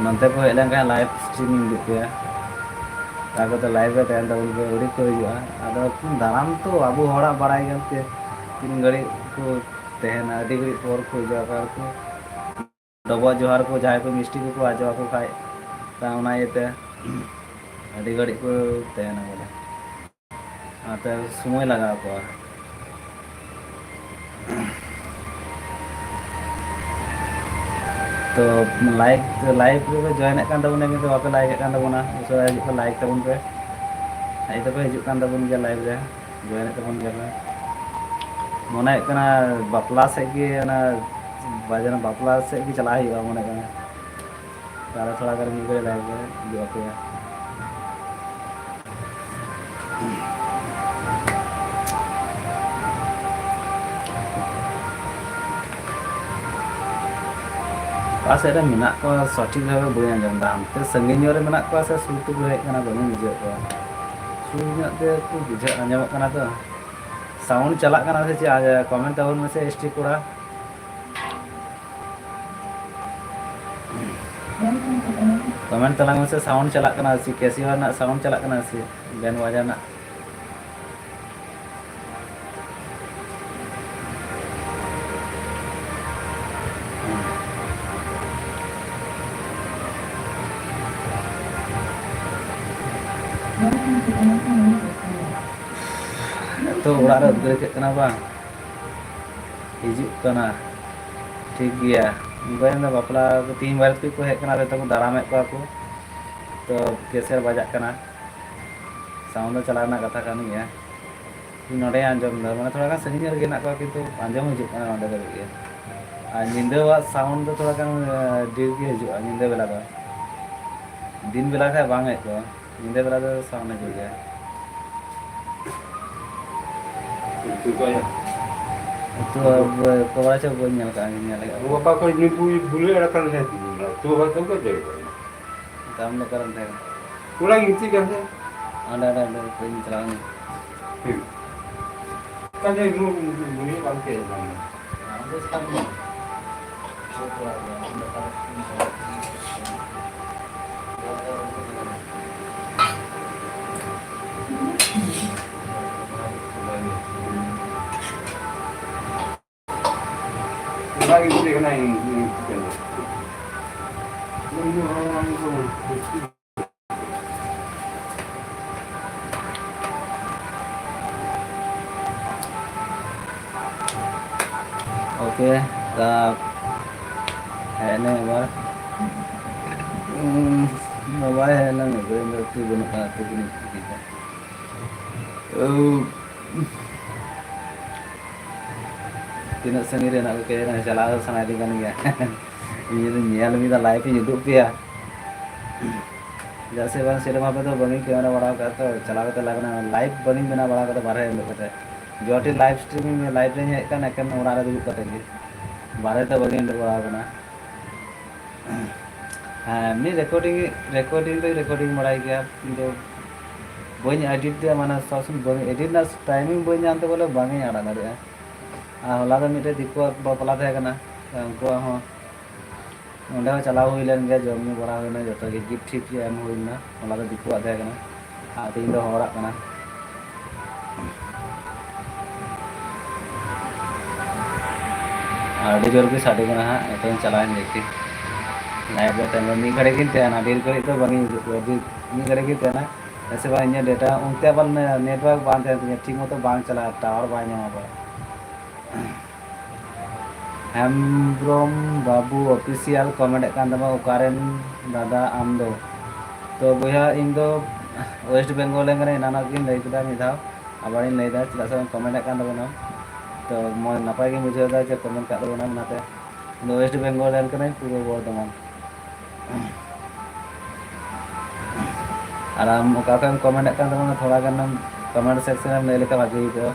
ᱱᱚᱱᱛᱮ ᱠᱚ ᱦᱮᱡ ᱞᱮᱱᱠᱷᱟᱱ ᱞᱟᱭᱤᱵᱷ ᱥᱴᱨᱤᱢᱤᱝ ᱦᱩᱭᱩᱜ ᱜᱮᱭᱟ᱾ ᱛᱟᱨᱯᱚᱨᱮ ᱞᱟᱭᱤᱵᱷ ᱨᱮ ᱛᱟᱦᱮᱱ ᱛᱟᱵᱚᱱ ᱯᱮ, ᱟᱹᱰᱤ ᱠᱚ ᱦᱤᱡᱩᱜᱼᱟ᱾ ᱟᱫᱚ ᱫᱟᱬᱟᱱ ᱛᱚ ᱟᱵᱚ ᱦᱚᱲᱟᱜ ᱵᱟᱲᱟᱭ ᱜᱮᱭᱟᱢ ᱛᱮ ᱛᱤᱱ ᱜᱷᱟᱹᱲᱤᱡ ᱠᱚ ᱛᱟᱦᱮᱱᱟ, ᱟᱹᱰᱤ ᱜᱷᱟᱹᱲᱤᱡ ᱯᱚᱨ ᱠᱚ ᱦᱤᱡᱩᱜᱼᱟ᱾ ᱚᱠᱟ ᱨᱮᱠᱚ ᱰᱚᱵᱚᱜ ᱡᱚᱦᱟᱨ ᱠᱚ, ᱡᱟᱦᱟᱸᱭ ᱠᱚ ᱢᱤᱥᱴᱤ ᱠᱚᱠᱚ ᱟᱡᱚ ᱟᱠᱚ ᱠᱷᱟᱡ, ᱛᱟ ᱚᱱᱟ ᱤᱭᱟᱹᱛᱮ ᱟᱹᱰᱤ ᱜᱷᱟᱹᱲᱤᱡ ᱠᱚ ᱛᱟᱦᱮᱱᱟ ᱵᱚᱞᱮ᱾ ᱚᱱᱟᱛᱮ ᱥᱚᱢᱚᱭ ᱞᱟᱜᱟᱣ ᱠᱚᱣᱟ᱾ ᱛᱚ, ᱞᱟᱭᱤᱵᱷ, ᱞᱟᱭᱤᱵᱷ ᱨᱮᱯᱮ ᱡᱚᱭᱮᱱᱮᱫ ᱠᱟᱱ ᱛᱟᱵᱚᱱᱟ, ᱠᱤᱱᱛᱩ ᱵᱟᱯᱮ ᱞᱟᱭᱤᱠᱮᱫ ᱠᱟᱱ ᱛᱟᱵᱚᱱᱟ᱾ ᱩᱥᱟᱹᱨᱟ ᱦᱤᱡᱩᱜ ᱯᱮ, ᱞᱟᱭᱤᱠ ᱛᱟᱵᱚᱱ ᱯᱮ᱾ ᱦᱮᱡ ᱫᱚᱯᱮ ᱦᱤᱡᱩᱜ ᱠᱟᱱ ᱛᱟᱵᱚᱱ ᱜᱮᱭᱟ ᱞᱟᱭᱤᱵᱷ ᱨᱮ, ᱡᱚᱭᱮᱱᱮᱫ ᱛᱟᱵᱚᱱ ᱜᱮᱭᱟ ᱯᱮ᱾ ᱢᱚᱱᱮ ᱦᱩᱭᱩᱜ ᱠᱟᱱᱟ ᱵᱟᱯᱞᱟ ᱥᱮᱫ ᱜᱮ, ᱚᱱᱟ ᱵᱟᱡᱟᱱ ᱵᱟᱯᱞᱟ ᱥᱮᱫ ᱜᱮ ᱪᱟᱞᱟᱜ ᱦᱩᱭᱩᱜᱼᱟ ᱢᱚᱱᱮ ᱠᱟᱱᱟ᱾ ᱛᱟᱦᱞᱮ ᱛᱷᱚᱲᱟ ᱜᱟᱱ ᱢᱤᱫ ᱜᱷᱟᱹᱲᱤᱡ ᱞᱟᱭᱤᱵᱷ ᱨᱮ ᱦᱤᱡᱩᱜ ᱟᱯᱮ᱾ ᱚᱠᱟ ᱥᱮᱫ ᱨᱮ ᱢᱮᱱᱟᱜ ᱠᱚᱣᱟ ᱥᱚᱴᱷᱤᱠ ᱵᱷᱟᱵᱮ ᱵᱟᱹᱧ ᱟᱸᱡᱚᱢ ᱮᱫᱟ᱾ ᱦᱟᱱᱛᱮ ᱥᱟᱺᱜᱤᱧ ᱧᱚᱜ ᱨᱮ ᱢᱮᱱᱟᱜ ᱠᱚᱣᱟ ᱥᱮ ᱥᱩᱨ ᱛᱮᱠᱚ ᱦᱮᱡ ᱠᱟᱱᱟ, ᱵᱟᱹᱧ ᱵᱩᱡᱷᱟᱹᱣᱮᱫ ᱠᱚᱣᱟ᱾ ᱥᱩᱨ ᱧᱚᱜ ᱛᱮ ᱠᱚ ᱵᱩᱡᱷᱟᱹᱜ, ᱟᱸᱡᱚᱢᱚᱜ ᱠᱟᱱᱟ ᱛᱚ᱾ ᱥᱟᱣᱩᱱᱰ ᱪᱟᱞᱟᱜ ᱠᱟᱱᱟ ᱥᱮ ᱪᱮᱫ? ᱠᱚᱢᱮᱱᱴ ᱛᱟᱵᱚᱱ ᱢᱮᱥᱮ, ᱮᱥ ᱴᱤ ᱠᱚᱲᱟ᱾ ᱠᱚᱢᱮᱱᱴ ᱛᱟᱞᱟᱝ ᱢᱮᱥᱮ, ᱥᱟᱣᱩᱱᱰ ᱪᱟᱞᱟᱜ ᱠᱟᱱᱟ ᱥᱮ, ᱠᱮᱥᱤᱭᱟ ᱨᱮᱱᱟᱜ ᱥᱟᱣᱩᱱᱰ ᱪᱟᱞᱟᱜ ᱠᱟᱱᱟ ᱥᱮ, ᱵᱮᱱᱰ ᱵᱟᱡᱟ ᱨᱮᱱᱟᱜ? ᱛᱚ, ᱚᱲᱟᱜ ᱨᱮ ᱩᱫᱽᱜᱟᱹᱨ ᱟᱹᱭᱠᱟᱹᱜ ᱠᱟᱱᱟ ᱵᱟᱝ? ᱦᱤᱡᱩᱜ ᱠᱟᱱᱟ᱾ ᱴᱷᱤᱠ ᱜᱮᱭᱟ᱾ ᱚᱱᱠᱟ ᱫᱚ ᱵᱟᱯᱞᱟ ᱠᱚ ᱛᱤᱦᱤᱧ ᱵᱟᱨᱮᱛ ᱠᱚ ᱦᱮᱡ ᱠᱟᱱᱟ, ᱡᱚᱛᱚ ᱠᱚ ᱫᱟᱨᱟᱢᱮᱫ ᱠᱚᱣᱟ ᱠᱚ᱾ ᱛᱚ, ᱠᱮᱥᱮᱨ ᱵᱟᱡᱟᱜ ᱠᱟᱱᱟ᱾ ᱥᱟᱣᱩᱱᱰ ᱫᱚ ᱪᱟᱞᱟᱣ ᱨᱮᱱᱟᱜ ᱠᱟᱛᱷᱟ ᱠᱟᱱ ᱜᱮᱭᱟ᱾ ᱤᱧ ᱱᱚᱸᱰᱮ ᱟᱸᱡᱚᱢ ᱮᱫᱟ, ᱢᱟᱱᱮ ᱛᱷᱚᱲᱟ ᱜᱟᱱ ᱥᱟᱺᱜᱤᱧ ᱧᱚᱜ ᱨᱮᱜᱮ ᱦᱮᱱᱟᱜ ᱠᱚᱣᱟ, ᱠᱤᱱᱛᱩ ᱟᱸᱡᱚᱢ ᱦᱤᱡᱩᱜ ᱠᱟᱱᱟ ᱱᱚᱸᱰᱮ ᱫᱷᱟᱹᱵᱤᱡ ᱜᱮ᱾ ᱟᱨ ᱧᱤᱫᱟᱹᱣᱟᱜ ᱥᱟᱣᱩᱱᱰ ᱫᱚ ᱛᱷᱚᱲᱟ ᱜᱟᱱ, ᱮ, ᱰᱷᱮᱨ ᱜᱮ ᱦᱤᱡᱩᱜᱼᱟ ᱧᱤᱫᱟᱹ ᱵᱮᱞᱟ ᱫᱚ᱾ ᱫᱤᱱ ᱵᱮᱞᱟ ᱠᱷᱟᱡ ᱵᱟᱝ ᱦᱮᱡ ᱠᱚᱜᱼᱟ, ᱧᱤᱫᱟᱹ ᱵᱮᱞᱟ ᱫᱚ ᱥᱟᱣᱩᱱᱰ ᱦᱤᱡᱩᱜ ᱜᱮᱭᱟ᱾ ᱩᱛᱩ ᱠᱚ ᱩᱛᱩ ᱠᱚ ᱵᱟᱲᱟ ᱪᱚ ᱵᱟᱹᱧ ᱧᱮᱞ ᱠᱟᱜᱼᱟ, ᱧᱮᱞ ᱦᱩᱭᱩᱜᱼᱟ᱾ ᱜᱟᱯᱟ ᱠᱷᱚᱡ ᱱᱩᱠᱩ ᱵᱩᱞᱟᱹ ᱮᱲᱟᱠᱟᱱ ᱞᱮ ᱩᱛᱩ ᱵᱟᱲᱟ ᱪᱚ ᱠᱚ ᱡᱚᱢ ᱠᱚᱣᱟ᱾ ᱟᱢ ᱫᱚ ᱚᱠᱟᱨᱮᱢ ᱛᱟᱦᱮᱸ ᱠᱟᱱᱟ? ᱚᱲᱟᱜ ᱤᱧ ᱜᱤᱛᱤᱡ ᱠᱟᱱ ᱛᱟᱦᱮᱸ᱾ ᱚᱸᱰᱮ, ᱚᱸᱰᱮ, ᱚᱸᱰᱮ ᱠᱷᱚᱡ ᱤᱧ ᱪᱟᱞᱟᱣ ᱮᱱᱟ᱾ ᱦᱩᱸ᱾ ᱚᱠᱟ ᱡᱮ ᱨᱩᱢ, ᱨᱩᱢ, ᱨᱩᱢ ᱵᱟᱝ ᱛᱟᱦᱮᱸ ᱠᱟᱱᱟ᱾ ᱟᱢ ᱫᱚ ᱥᱮᱛᱟᱜ ᱨᱮ ᱚᱱᱟ ᱜᱮ ᱢᱤᱫᱴᱮᱡ ᱠᱟᱱᱟ, ᱤᱧ, ᱤᱧ ᱴᱷᱤᱠᱟᱹ ᱫᱚ᱾ ᱳᱠᱮ, ᱛᱟ ᱦᱮᱡ ᱮᱱᱟᱹᱧ ᱟᱵᱟᱨ᱾ ᱩᱸ, ᱵᱟᱵᱟᱭ ᱦᱮᱡ ᱞᱮᱱ ᱜᱮ, ᱤᱧ ᱫᱚ ᱩᱛᱩ ᱵᱟᱹᱱᱩᱜ ᱠᱟᱱᱟ, ᱩᱛᱩ ᱵᱟᱹᱱᱩᱜ ᱠᱟᱱᱟ᱾ ᱳ᱾ ᱛᱤᱱᱟᱹᱜ ᱥᱟᱺᱜᱤᱧ ᱨᱮ ᱦᱮᱱᱟᱜ ᱠᱚ ᱠᱮ ᱡᱟᱱᱮ, ᱪᱟᱞᱟᱣ ᱫᱚ ᱥᱟᱱᱟᱭᱮᱫᱤᱧ ᱠᱟᱱ ᱜᱮᱭᱟ᱾ ᱤᱧ ᱡᱩᱫᱤᱧ ᱧᱮᱞ ᱢᱮᱫᱟ, ᱞᱟᱭᱤᱵᱷ ᱤᱧ ᱩᱫᱩᱜ ᱯᱮᱭᱟ᱾ ᱪᱮᱫᱟᱜ ᱥᱮ ᱵᱟᱝ, ᱥᱮᱨᱚᱠᱚᱢ ᱵᱷᱟᱵᱮ ᱫᱚ ᱵᱟᱹᱧ ᱠᱮᱢᱮᱨᱟ ᱵᱟᱲᱟ ᱟᱠᱟᱫᱟ ᱛᱚ, ᱪᱟᱞᱟᱣ ᱠᱟᱛᱮ ᱞᱟᱜᱟᱱᱟ ᱞᱟᱭᱤᱵᱷ ᱵᱟᱹᱧ ᱵᱮᱱᱟᱣ ᱵᱟᱲᱟ ᱟᱠᱟᱫᱟ ᱵᱟᱨᱦᱮ ᱩᱰᱩᱠ ᱠᱟᱛᱮ᱾ ᱡᱚᱴᱤ ᱞᱟᱭᱤᱵᱷ ᱥᱴᱨᱤᱢᱤᱝ, ᱞᱟᱭᱤᱵᱷ ᱨᱮᱧ ᱦᱮᱡ ᱟᱠᱟᱱᱟ ᱮᱠᱮᱱ ᱚᱲᱟᱜ ᱨᱮ ᱫᱩᱲᱩᱵ ᱠᱟᱛᱮ ᱜᱮ, ᱵᱟᱨᱦᱮ ᱫᱚ ᱵᱟᱹᱧ ᱩᱰᱩᱠ ᱵᱟᱲᱟ ᱟᱠᱟᱱᱟ᱾ ᱦᱮᱸ, ᱢᱤᱫ ᱨᱮᱠᱚᱨᱰᱤᱝ, ᱨᱮᱠᱚᱨᱰᱤᱝ ᱫᱚᱧ ᱨᱮᱠᱚᱨᱰᱤᱝ ᱵᱟᱲᱟᱭ ᱜᱮᱭᱟ, ᱠᱤᱱᱛᱩ ᱵᱟᱹᱧ ᱮᱰᱤᱴ ᱫᱟ, ᱢᱟᱱᱮ ᱥᱚᱵ ᱥᱚᱢᱚᱭ ᱵᱟᱹᱧ ᱮᱰᱤᱴ ᱨᱮᱱᱟᱜ ᱴᱟᱭᱢᱤᱝ ᱵᱟᱹᱧ ᱧᱟᱢ ᱛᱮ ᱵᱚᱞᱮ ᱵᱟᱝ ᱤᱧ ᱟᱲᱟᱜ ᱫᱟᱲᱮᱭᱟᱜᱼᱟ᱾ ᱟᱨ ᱦᱚᱞᱟ ᱫᱚ ᱢᱤᱫᱴᱮᱡ ᱫᱤᱠᱩᱣᱟᱜ ᱵᱟᱯᱞᱟ ᱛᱟᱦᱮᱸ ᱠᱟᱱᱟ, ᱩᱱᱠᱩᱣᱟᱜ ᱦᱚᱸ ᱚᱸᱰᱮ ᱦᱚᱸ ᱪᱟᱞᱟᱣ ᱦᱩᱭ ᱞᱮᱱ ᱜᱮᱭᱟ, ᱡᱚᱢ ᱧᱩ ᱵᱟᱲᱟ ᱦᱩᱭᱱᱟ, ᱡᱚᱛᱚ ᱜᱮ ᱜᱤᱯᱷᱴ ᱴᱤᱯᱷᱴ ᱜᱮ ᱮᱢ ᱦᱩᱭᱱᱟ᱾ ᱦᱚᱞᱟ ᱫᱚ ᱫᱤᱠᱩᱣᱟᱜ ᱛᱟᱦᱮᱸ ᱠᱟᱱᱟ, ᱟᱨ ᱛᱮᱦᱮᱧ ᱫᱚ ᱦᱚᱲᱟᱜ ᱠᱟᱱᱟ᱾ ᱟᱹᱰᱤ ᱡᱳᱨ ᱜᱮ ᱥᱟᱰᱮ ᱠᱟᱱᱟ ᱦᱟᱸᱜ, ᱱᱤᱛᱚᱝ ᱪᱟᱞᱟᱣᱮᱱ ᱫᱮᱠᱷᱤ ᱞᱟᱭᱤᱵᱷ ᱨᱮ ᱛᱟᱦᱮᱱ ᱢᱮ᱾ ᱢᱤᱫ ᱜᱷᱟᱹᱲᱤᱡ ᱜᱤᱧ ᱛᱟᱦᱮᱱᱟ, ᱰᱷᱮᱨ ᱜᱷᱟᱹᱲᱤᱡ ᱫᱚ ᱵᱟᱝᱤᱧ ᱩᱫᱩᱜ ᱠᱚᱣᱟ, ᱢᱤᱫ ᱜᱷᱟᱹᱲᱤᱡ ᱜᱤᱧ ᱛᱟᱦᱮᱱᱟ᱾ ᱦᱮᱸ ᱥᱮ ᱵᱟᱝ, ᱤᱧᱟᱹᱜ ᱰᱮᱴᱟ ᱚᱱᱛᱮ ᱟᱵᱟᱨ ᱱᱮᱴᱣᱟᱨᱠ ᱵᱟᱝ ᱛᱟᱦᱮᱱ ᱛᱤᱧᱟᱹ, ᱴᱷᱤᱠ ᱢᱚᱛᱚ ᱵᱟᱝ ᱪᱟᱞᱟᱜᱼᱟ, ᱴᱟᱣᱟᱨ ᱵᱟᱭ ᱧᱟᱢᱟ ᱟᱵᱟᱨ᱾ ᱦᱮᱢᱵᱨᱚᱢ ᱵᱟᱹᱵᱩ ᱚᱯᱷᱤᱥᱤᱭᱟᱞ ᱠᱚᱢᱮᱱᱴ ᱮᱫ ᱠᱟᱱ ᱛᱟᱢᱟ, ᱚᱠᱟᱨᱮᱱ ᱫᱟᱫᱟ ᱟᱢ ᱫᱚ? ᱛᱚ ᱵᱚᱭᱦᱟ, ᱤᱧ ᱫᱚ ᱳᱭᱮᱥᱴ ᱵᱮᱝᱜᱚᱞ ᱨᱮᱱ ᱠᱟᱹᱱᱟᱹᱧ, ᱮᱱᱟᱱᱚᱜ ᱜᱤᱧ ᱞᱟᱹᱭ ᱠᱮᱫᱟ ᱢᱤᱫ ᱫᱷᱟᱣ, ᱟᱵᱟᱨᱤᱧ ᱞᱟᱹᱭᱫᱟ, ᱪᱮᱫᱟᱜ ᱥᱮ ᱠᱚᱢᱮᱱᱴ ᱮᱫ ᱠᱟᱱ ᱛᱟᱵᱚᱱᱟᱢ᱾ ᱛᱚ ᱢᱚᱡᱽ ᱱᱟᱯᱟᱭ ᱜᱤᱧ ᱵᱩᱡᱷᱟᱹᱣ ᱮᱫᱟ ᱡᱮ ᱠᱚᱢᱮᱱᱴ ᱠᱟᱜ ᱛᱟᱵᱚᱱᱟᱢ, ᱚᱱᱟᱛᱮ᱾ ᱤᱧ ᱫᱚ ᱳᱭᱮᱥᱴ ᱵᱮᱝᱜᱚᱞ ᱨᱮᱱ ᱠᱟᱹᱱᱟᱹᱧ, ᱯᱩᱨᱵᱚ ᱵᱚᱨᱫᱷᱚᱢᱟᱱ᱾ ᱟᱨ ᱟᱢ ᱚᱠᱟ ᱠᱷᱚᱱ ᱮᱢ ᱠᱚᱢᱮᱱᱴ ᱮᱫ ᱠᱟᱱ ᱛᱟᱵᱚᱱᱟ, ᱛᱷᱚᱲᱟ ᱜᱟᱱᱮᱢ ᱠᱚᱢᱮᱱᱴ ᱥᱮᱠᱥᱚᱱ ᱨᱮᱢ ᱞᱟᱹᱭ ᱞᱮᱠᱷᱟᱱ ᱵᱷᱟᱜᱤ ᱦᱩᱭ ᱠᱚᱜᱼᱟ᱾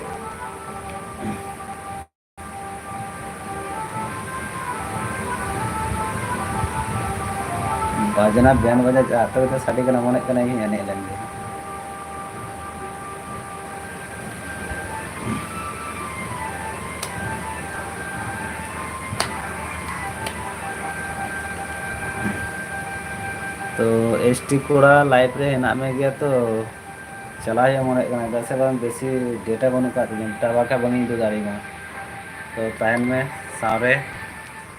ᱵᱟᱡᱽᱱᱟ ᱵᱮᱱᱰ ᱵᱟᱡᱟ ᱪᱟᱜ, ᱛᱚᱵᱮ ᱛᱚ ᱥᱟᱰᱮ ᱠᱟᱱᱟ, ᱢᱚᱱᱮᱜ ᱠᱟᱱᱟ ᱤᱧ ᱮᱱᱮᱡ ᱞᱮᱱ ᱜᱮ᱾ ᱛᱚ, ᱮᱥ ᱴᱤ ᱠᱚᱲᱟ, ᱞᱟᱭᱤᱵᱷ ᱨᱮ ᱦᱮᱱᱟᱜ ᱢᱮ ᱜᱮᱭᱟ ᱛᱚ? ᱪᱟᱞᱟᱣ ᱦᱩᱭᱩᱜᱼᱟ ᱢᱚᱱᱮᱜ ᱠᱟᱱᱟ, ᱪᱮᱫᱟᱜ ᱥᱮ ᱵᱟᱝ ᱵᱮᱥᱤ ᱰᱮᱴᱟ ᱵᱟᱹᱱᱩᱜ ᱟᱠᱟᱫ ᱛᱤᱧᱟᱹ, ᱴᱟᱣᱟᱨ ᱠᱷᱟᱡ ᱵᱟᱝ ᱤᱧ ᱩᱫᱩᱜ ᱫᱟᱲᱮᱭᱟᱢᱟ᱾ ᱛᱚ ᱛᱟᱦᱮᱱ ᱢᱮ ᱥᱟᱶᱨᱮ,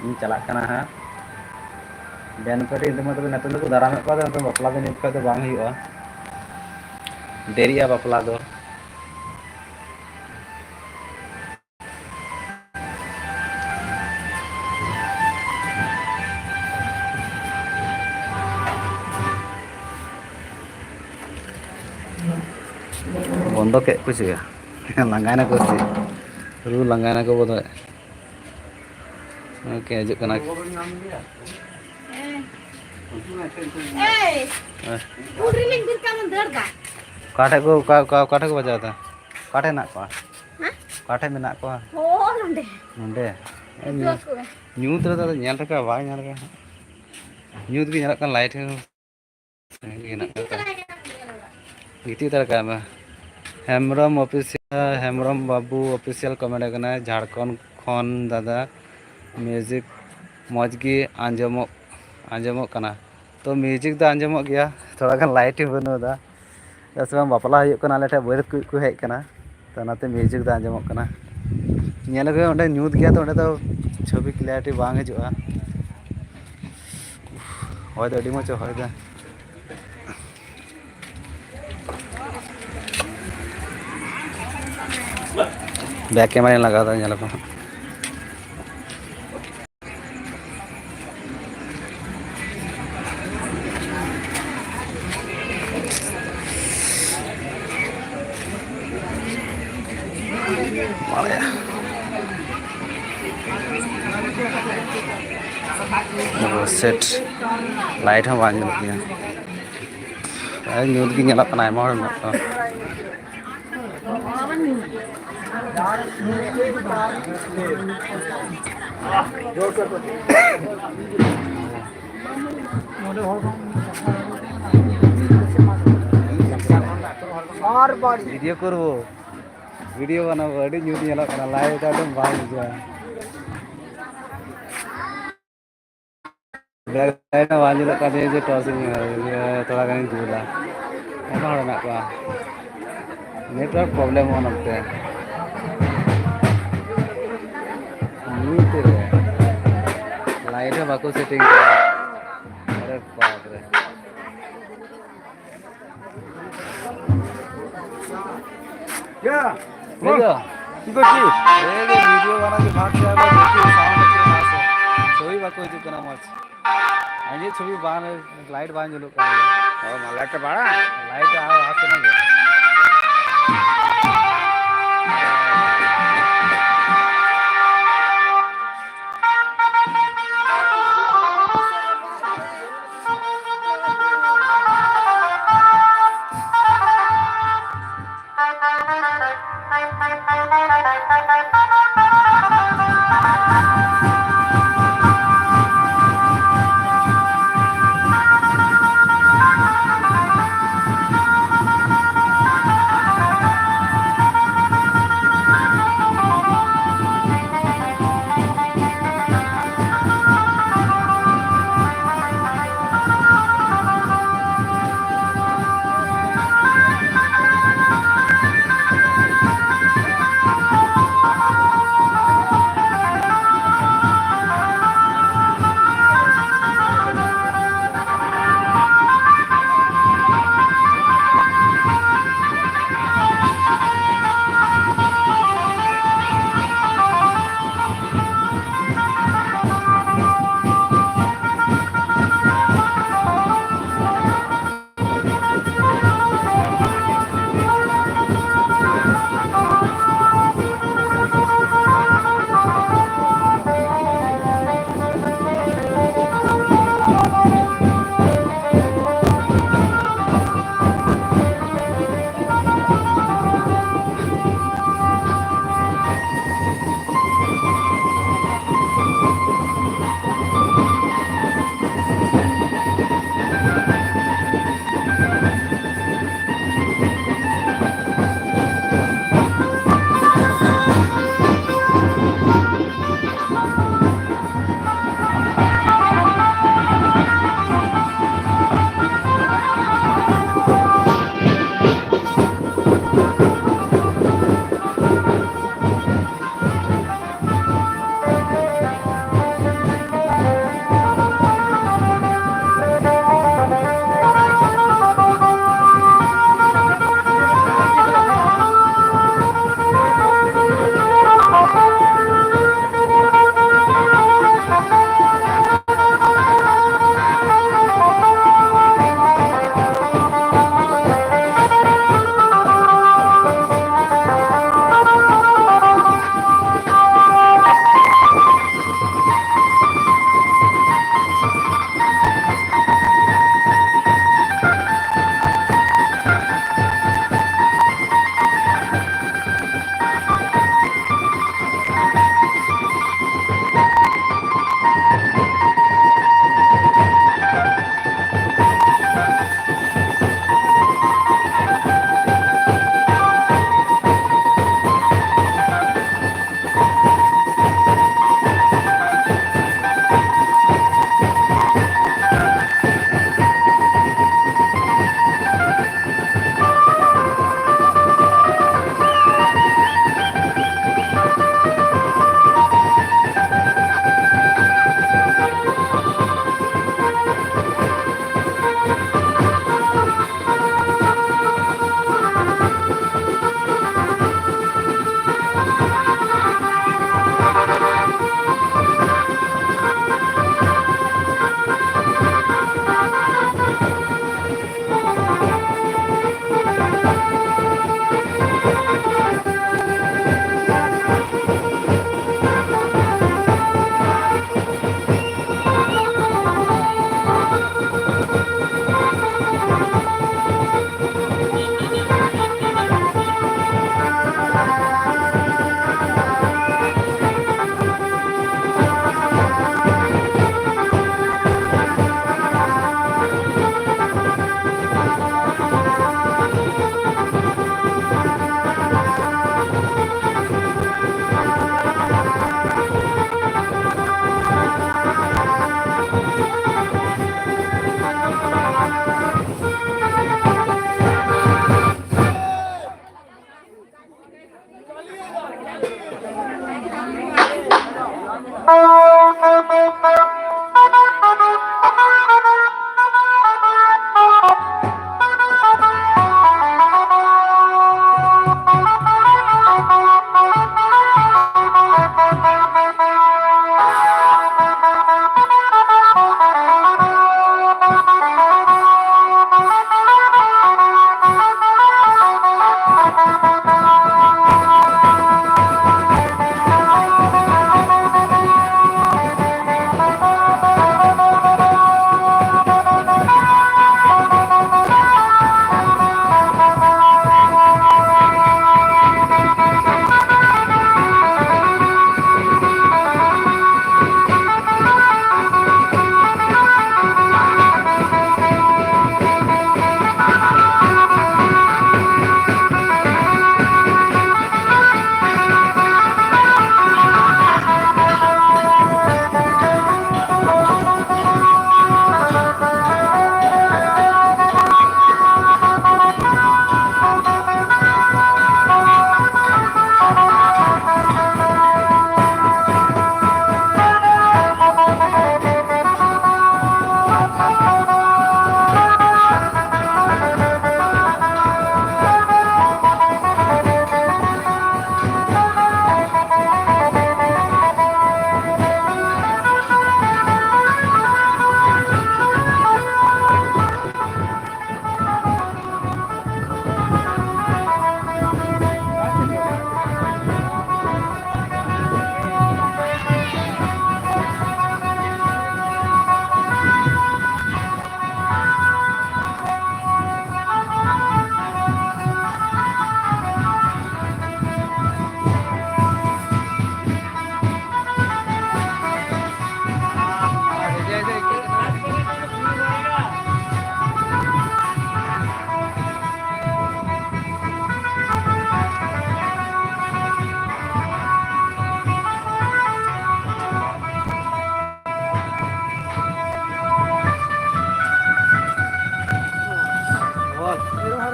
ᱤᱧ ᱪᱟᱞᱟᱜ ᱠᱟᱱᱟ ᱦᱟᱸᱜ᱾ ᱵᱮᱱ ᱯᱟᱨᱴᱤ ᱤᱫᱤ ᱢᱟ ᱛᱚᱵᱮ ᱱᱤᱛᱚᱝ ᱫᱚᱠᱚ ᱫᱟᱨᱟᱢᱮᱫ ᱠᱚᱣᱟ, ᱛᱚ ᱱᱤᱛᱚᱝ ᱵᱟᱯᱞᱟ ᱫᱚ ᱱᱤᱛ ᱠᱷᱚᱡ ᱫᱚ ᱵᱟᱝ ᱦᱩᱭᱩᱜᱼᱟ, ᱫᱮᱨᱤᱜᱼᱟ ᱵᱟᱯᱞᱟ ᱫᱚ᱾ ᱵᱚᱱᱫᱚ ᱠᱮᱫ ᱠᱚ ᱪᱮᱫ? ᱞᱟᱸᱜᱟᱭᱱᱟᱠᱚ ᱪᱮᱫ? ᱨᱩ ᱞᱟᱸᱜᱟᱭᱱᱟᱠᱚ ᱵᱚᱞᱮ᱾ ᱳᱠᱮ, ᱦᱤᱡᱩᱜ ᱠᱟᱱᱟ᱾ ᱮᱭ, ᱦᱮᱸ᱾ ᱩᱱ ᱨᱤᱞᱤᱧ ᱫᱩᱞ ᱠᱟᱜ ᱫᱚ ᱫᱟᱹᱲ ᱫᱟ᱾ ᱚᱠᱟ ᱴᱷᱮᱡ ᱠᱚ, ᱚᱠᱟ, ᱚᱠᱟ, ᱚᱠᱟ ᱴᱷᱮᱡ ᱠᱚ ᱵᱟᱡᱟᱣ ᱫᱟ? ᱚᱠᱟ ᱴᱷᱮᱡ ᱦᱮᱱᱟᱜ ᱠᱚᱣᱟ? ᱦᱮᱸ? ᱚᱠᱟ ᱴᱷᱮᱡ ᱢᱮᱱᱟᱜ ᱠᱚᱣᱟ? ᱚ, ᱱᱚᱸᱰᱮ᱾ ᱱᱚᱸᱰᱮ? ᱮ, ᱩᱫᱩᱜ ᱧᱩ-, ᱟᱠᱚ ᱢᱮ᱾ ᱧᱩᱛ ᱨᱮᱫᱚ ᱧᱮᱞ ᱴᱷᱤᱠᱟ ᱵᱟᱭ ᱧᱮᱞ ᱠᱟᱱᱟ᱾ ᱧᱩᱛ ᱜᱮ ᱧᱮᱞᱚᱜ ᱠᱟᱱᱟ, ᱞᱟᱭᱤᱴ ᱦᱚᱸ ᱦᱮᱱᱟᱜ ᱠᱟᱫᱟ᱾ ᱜᱤᱛᱤᱡ ᱦᱟᱛᱟᱲ ᱠᱟᱜ ᱢᱮ᱾ ᱦᱮᱢᱵᱨᱚᱢ ᱚᱯᱷᱤᱥᱤᱭᱟᱞ, ᱦᱮᱢᱵᱨᱚᱢ ᱵᱟᱹᱵᱩ ᱚᱯᱷᱤᱥᱤᱭᱟᱞ ᱠᱚ ᱢᱮᱱᱮ ᱠᱟᱱᱟ, ᱡᱷᱟᱲᱠᱷᱚᱸᱰ ᱠᱷᱚᱱ ᱫᱟᱫᱟ᱾ ᱢᱤᱣᱡᱤᱠ ᱢᱚᱡᱽ ᱜᱮ ᱟᱸᱡᱚᱢᱚᱜ, ᱟᱸᱡᱚᱢᱚᱜ ᱠᱟᱱᱟ᱾ ᱛᱚ, ᱢᱤᱣᱡᱤᱠ ᱫᱚ ᱟᱸᱡᱚᱢᱚᱜ ᱜᱮᱭᱟ, ᱛᱷᱚᱲᱟ ᱜᱟᱱ ᱞᱟᱭᱤᱴ ᱦᱚᱸ ᱵᱟᱹᱱᱩᱜ ᱮᱫᱟ᱾ ᱪᱮᱫᱟᱜ ᱥᱮ ᱵᱟᱝ, ᱵᱟᱯᱞᱟ ᱦᱩᱭᱩᱜ ᱠᱟᱱᱟ, ᱟᱞᱮ ᱴᱷᱮᱱ ᱵᱟᱹᱨᱭᱟᱹᱛ ᱠᱚ ᱠᱚ ᱦᱮᱡ ᱠᱟᱱᱟ, ᱛᱚ ᱚᱱᱟᱛᱮ ᱢᱤᱣᱡᱤᱠ ᱫᱚ ᱟᱸᱡᱚᱢᱚᱜ ᱠᱟᱱᱟ᱾ ᱧᱮᱞ ᱟᱹᱜᱩᱭ ᱢᱮ, ᱚᱸᱰᱮ ᱧᱩᱛ ᱜᱮᱭᱟ, ᱛᱚ ᱚᱸᱰᱮ ᱫᱚ ᱪᱷᱚᱵᱤ ᱠᱞᱤᱭᱟᱨᱤᱴᱤ ᱵᱟᱝ ᱦᱤᱡᱩᱜᱼᱟ᱾ ᱦᱚᱭ ᱫᱚ ᱟᱹᱰᱤ ᱢᱚᱡᱽ ᱮ ᱦᱚᱭ ᱫᱟ᱾ ᱵᱮᱠ ᱠᱮᱢᱮᱨᱟᱧ ᱞᱟᱜᱟᱣ ᱫᱟ, ᱧᱮᱞ ᱟᱯᱮ ᱦᱟᱸᱜ᱾ ᱵᱟᱲᱟᱭᱟ᱾ ᱚ, ᱥᱮᱴ᱾ ᱞᱟᱭᱤᱴ ᱦᱚᱸ ᱵᱟᱝ ᱧᱮᱞᱚᱜ ᱜᱮᱭᱟ᱾ ᱯᱨᱟᱭ ᱧᱩᱛ ᱜᱮ ᱧᱮᱞᱚᱜ ᱠᱟᱱᱟ, ᱟᱭᱢᱟ ᱦᱚᱲ ᱢᱮᱱᱟᱜ ᱠᱚᱣᱟ᱾ ভিডিও করবো, ভিডিও বানাবো, ᱟᱹᱰᱤ ᱧᱩᱛ ᱧᱮᱞᱚᱜ ᱠᱟᱱᱟ, ᱞᱟᱭᱤᱴ ᱮᱠᱫᱚᱢ ᱵᱟᱝ ᱵᱩᱡᱷᱟᱹᱜᱼᱟ᱾ ᱵᱮᱠ ᱞᱟᱭᱤᱴ ᱦᱚᱸ ᱵᱟᱝ ᱧᱮᱞᱚᱜ ᱠᱟᱱ ᱛᱤᱧᱟᱹ ᱡᱮ ᱴᱚᱨᱪ ᱤᱧ, ᱤᱭᱟᱹ, ᱛᱷᱚᱲᱟ ᱜᱟᱱᱤᱧ ᱡᱩᱞᱟ᱾ ᱟᱭᱢᱟ ᱦᱚᱲ ᱢᱮᱱᱟᱜ ᱠᱚᱣᱟ᱾ ᱱᱮᱴᱣᱟᱨᱠ ᱯᱨᱚᱵᱞᱮᱢᱚᱜᱼᱟ ᱱᱚᱛᱮ᱾ ᱧᱩᱛ ᱨᱮ᱾ ᱞᱟᱭᱤᱴ ᱦᱚᱸ ᱵᱟᱠᱚ ᱥᱮᱴᱤᱝ ᱠᱟᱫᱟ᱾ ᱟᱨᱮ ᱵᱟᱯ ᱨᱮ᱾ ᱭᱟ, ᱵᱩᱡᱷᱟᱹᱣ? কি করছিস? এই যে ভিডিও বানাচ্ছি, ভাবছি আবার দেখি সাউন্ড হচ্ছে না আসে। ছবি বাক্য হচ্ছে না আমার। আমি ছবি বানানোর লাইট বানানো লোক। ও, মা, লাইটটা বাড়া। লাইট আর আসে না।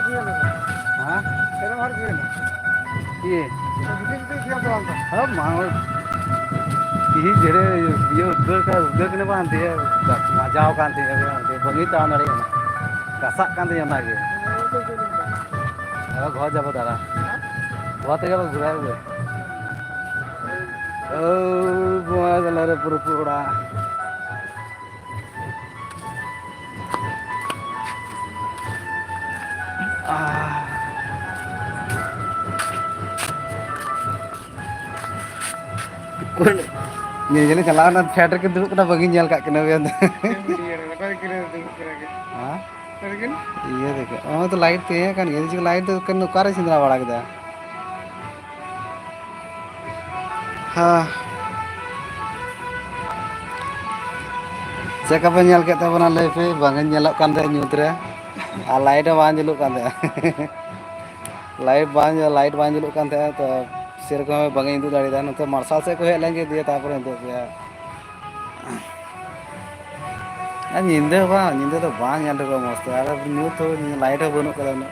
ᱦᱮᱸ? ᱪᱮᱫ ᱦᱚᱸ ᱵᱟᱝ ᱦᱩᱭᱱᱟ᱾ ᱤᱭᱟᱹ᱾ ᱵᱷᱤᱛᱤᱨ ᱵᱷᱤᱛᱤᱨ ᱠᱷᱮᱞ ᱫᱚ ᱵᱟᱝ ᱠᱟᱱᱟ᱾ ᱦᱮᱸ, ᱢᱟ ᱦᱳᱭ᱾ ᱛᱤᱦᱤᱧ ᱡᱮᱨᱮ ᱤᱭᱟᱹ ᱩᱫᱽᱜᱟᱹᱨ ᱠᱟ-, ᱩᱫᱽᱜᱟᱹᱨ ᱠᱟᱱᱟ ᱵᱟᱝ, ᱫᱤᱭᱮ ᱢᱟᱡᱟᱣ ᱠᱟᱱ ᱛᱤᱧᱟ, ᱫᱤᱭᱮ ᱵᱟᱹᱧ ᱛᱟᱲᱟᱢ ᱫᱟᱲᱮᱭᱟᱜ ᱠᱟᱱᱟ᱾ ᱜᱷᱟᱥᱟᱜ ᱠᱟᱱ ᱛᱤᱧᱟ ᱚᱱᱟᱜᱮ᱾ ᱟᱫᱚ ᱜᱷᱚᱨ ᱡᱟᱵᱚ ᱫᱟᱬᱟ᱾ ᱜᱷᱚᱨ ᱛᱮᱜᱮ ᱵᱚ ᱜᱷᱩᱨᱟᱣ ᱟᱹᱜᱩᱭᱟ᱾ ᱳ, ᱵᱚᱸᱜᱟ ᱛᱟᱞᱟᱨᱮ ᱯᱩᱨᱟᱹ ᱯᱩᱨᱟᱹ ᱚᱲᱟᱜ᱾ ᱧᱮᱧᱮᱞ ᱪᱟᱞᱟᱣ ᱮᱱᱟ, ᱯᱷᱮᱰ ᱨᱮᱠᱤᱱ ᱫᱩᱲᱩᱵ ᱠᱟᱱᱟ, ᱵᱟᱹᱜᱤᱧ ᱧᱮᱞ ᱠᱟᱜ ᱠᱤᱱᱟ᱾ ᱦᱮᱸ? ᱤᱭᱟᱹ ᱫᱮᱠᱷᱚ, ᱚᱱᱟ ᱛᱚ ᱞᱟᱭᱤᱴ ᱛᱟᱦᱮᱸ ᱠᱟᱱ ᱜᱮᱭᱟ, ᱞᱟᱭᱤᱴ ᱫᱚ ᱚᱠᱟᱨᱮ ᱥᱮᱸᱫᱽᱨᱟ ᱵᱟᱲᱟ ᱠᱮᱫᱟ? ᱦᱮᱸ᱾ ᱪᱮᱫ ᱞᱮᱠᱟ ᱯᱮ ᱧᱮᱞ ᱠᱮᱫ ᱛᱟᱵᱚᱱᱟ ᱞᱟᱹᱭ ᱯᱮ? ᱵᱟᱝ ᱧᱮᱞᱚᱜ ᱠᱟᱱ ᱛᱟᱦᱮᱸᱫ ᱧᱩᱛ ᱨᱮ, ᱟᱨ ᱞᱟᱭᱤᱴ ᱦᱚᱸ ᱵᱟᱝ ᱡᱩᱞᱩᱜ ᱠᱟᱱ ᱛᱟᱦᱮᱸᱫ᱾ ᱞᱟᱭᱤᱴ ᱵᱟᱝ, ᱞᱟᱭᱤᱴ ᱵᱟᱝ ᱡᱩᱞᱩᱜ ᱠᱟᱱ ᱛᱟᱦᱮᱸᱫ, ᱛᱚ ᱥᱮᱨᱚᱠᱚᱢ ᱵᱟᱝ ᱤᱧ ᱩᱫᱩᱜ ᱫᱟᱲᱮᱭᱟᱫᱟ᱾ ᱱᱚᱛᱮ ᱢᱟᱨᱥᱟᱞ ᱥᱮᱫ ᱠᱚ ᱦᱮᱡ ᱞᱮᱱ ᱜᱮ, ᱫᱤᱭᱮ ᱛᱟᱨᱯᱚᱨᱮ ᱩᱫᱩᱜ ᱠᱮᱫᱟ᱾ ᱟᱨ ᱧᱤᱫᱟᱹ ᱦᱚᱸ ᱵᱟᱝ, ᱧᱤᱫᱟᱹ ᱫᱚ ᱵᱟᱝ ᱧᱮᱞ ᱴᱷᱤᱠᱚᱜᱼᱟ ᱢᱚᱡᱽ ᱛᱮ, ᱟᱨ ᱧᱩᱛ ᱦᱚᱸ, ᱞᱟᱭᱤᱴ ᱦᱚᱸ ᱵᱟᱹᱱᱩᱜ ᱠᱟᱫᱟ ᱩᱱᱟᱹᱜ᱾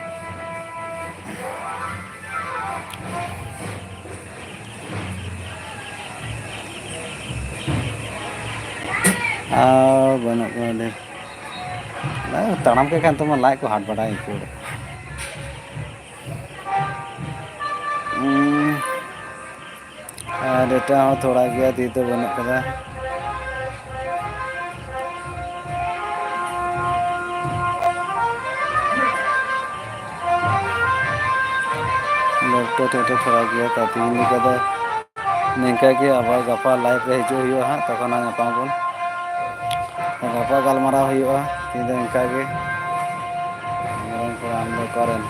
ᱟᱨ ᱵᱟᱹᱱᱩᱜ ᱠᱚᱣᱟ ᱰᱷᱮᱨ᱾ ᱛᱟᱲᱟᱢ ᱠᱮᱫ ᱠᱷᱟᱱ ᱛᱚ ᱢᱟ ᱞᱟᱡ ᱠᱚ ᱦᱟᱴ ᱵᱟᱲᱟᱭ ᱟᱹᱭᱠᱟᱹᱣ᱾ ᱦᱩᱸ᱾ ᱟᱨ ᱮᱴᱟᱜ ᱦᱚᱸ ᱛᱷᱚᱲᱟ ᱜᱮᱭᱟ, ᱰᱷᱮᱨ ᱫᱚ ᱵᱟᱹᱱᱩᱜ ᱠᱟᱫᱟ᱾ ᱰᱚᱠᱴᱚᱨ ᱴᱷᱮᱱ ᱴᱷᱮᱱ ᱛᱷᱚᱲᱟ ᱜᱮᱭᱟ, ᱛᱟ ᱛᱮᱦᱮᱧ ᱞᱮᱠᱟ ᱫᱚ ᱱᱤᱝᱠᱟ ᱜᱮ᱾ ᱟᱵᱟᱨ ᱜᱟᱯᱟ ᱞᱟᱭᱤᱵᱷ ᱨᱮ ᱦᱤᱡᱩᱜ ᱦᱩᱭᱩᱜᱼᱟ ᱦᱟᱸᱜ, ᱛᱚᱠᱷᱚᱱ ᱦᱟᱸᱜ ᱧᱟᱯᱟᱢ ᱟᱵᱚᱱ᱾ ᱜᱟᱯᱟ ᱜᱟᱞᱢᱟᱨᱟᱣ ᱦᱩᱭᱩᱜᱼᱟ᱾ ᱛᱮᱦᱮᱧ ᱫᱚ ᱤᱱᱠᱟ ᱜᱮ᱾ ᱢᱮᱨᱚᱢ ᱠᱚᱲᱟ ᱟᱢ ᱫᱚ ᱚᱠᱟᱨᱮᱱ?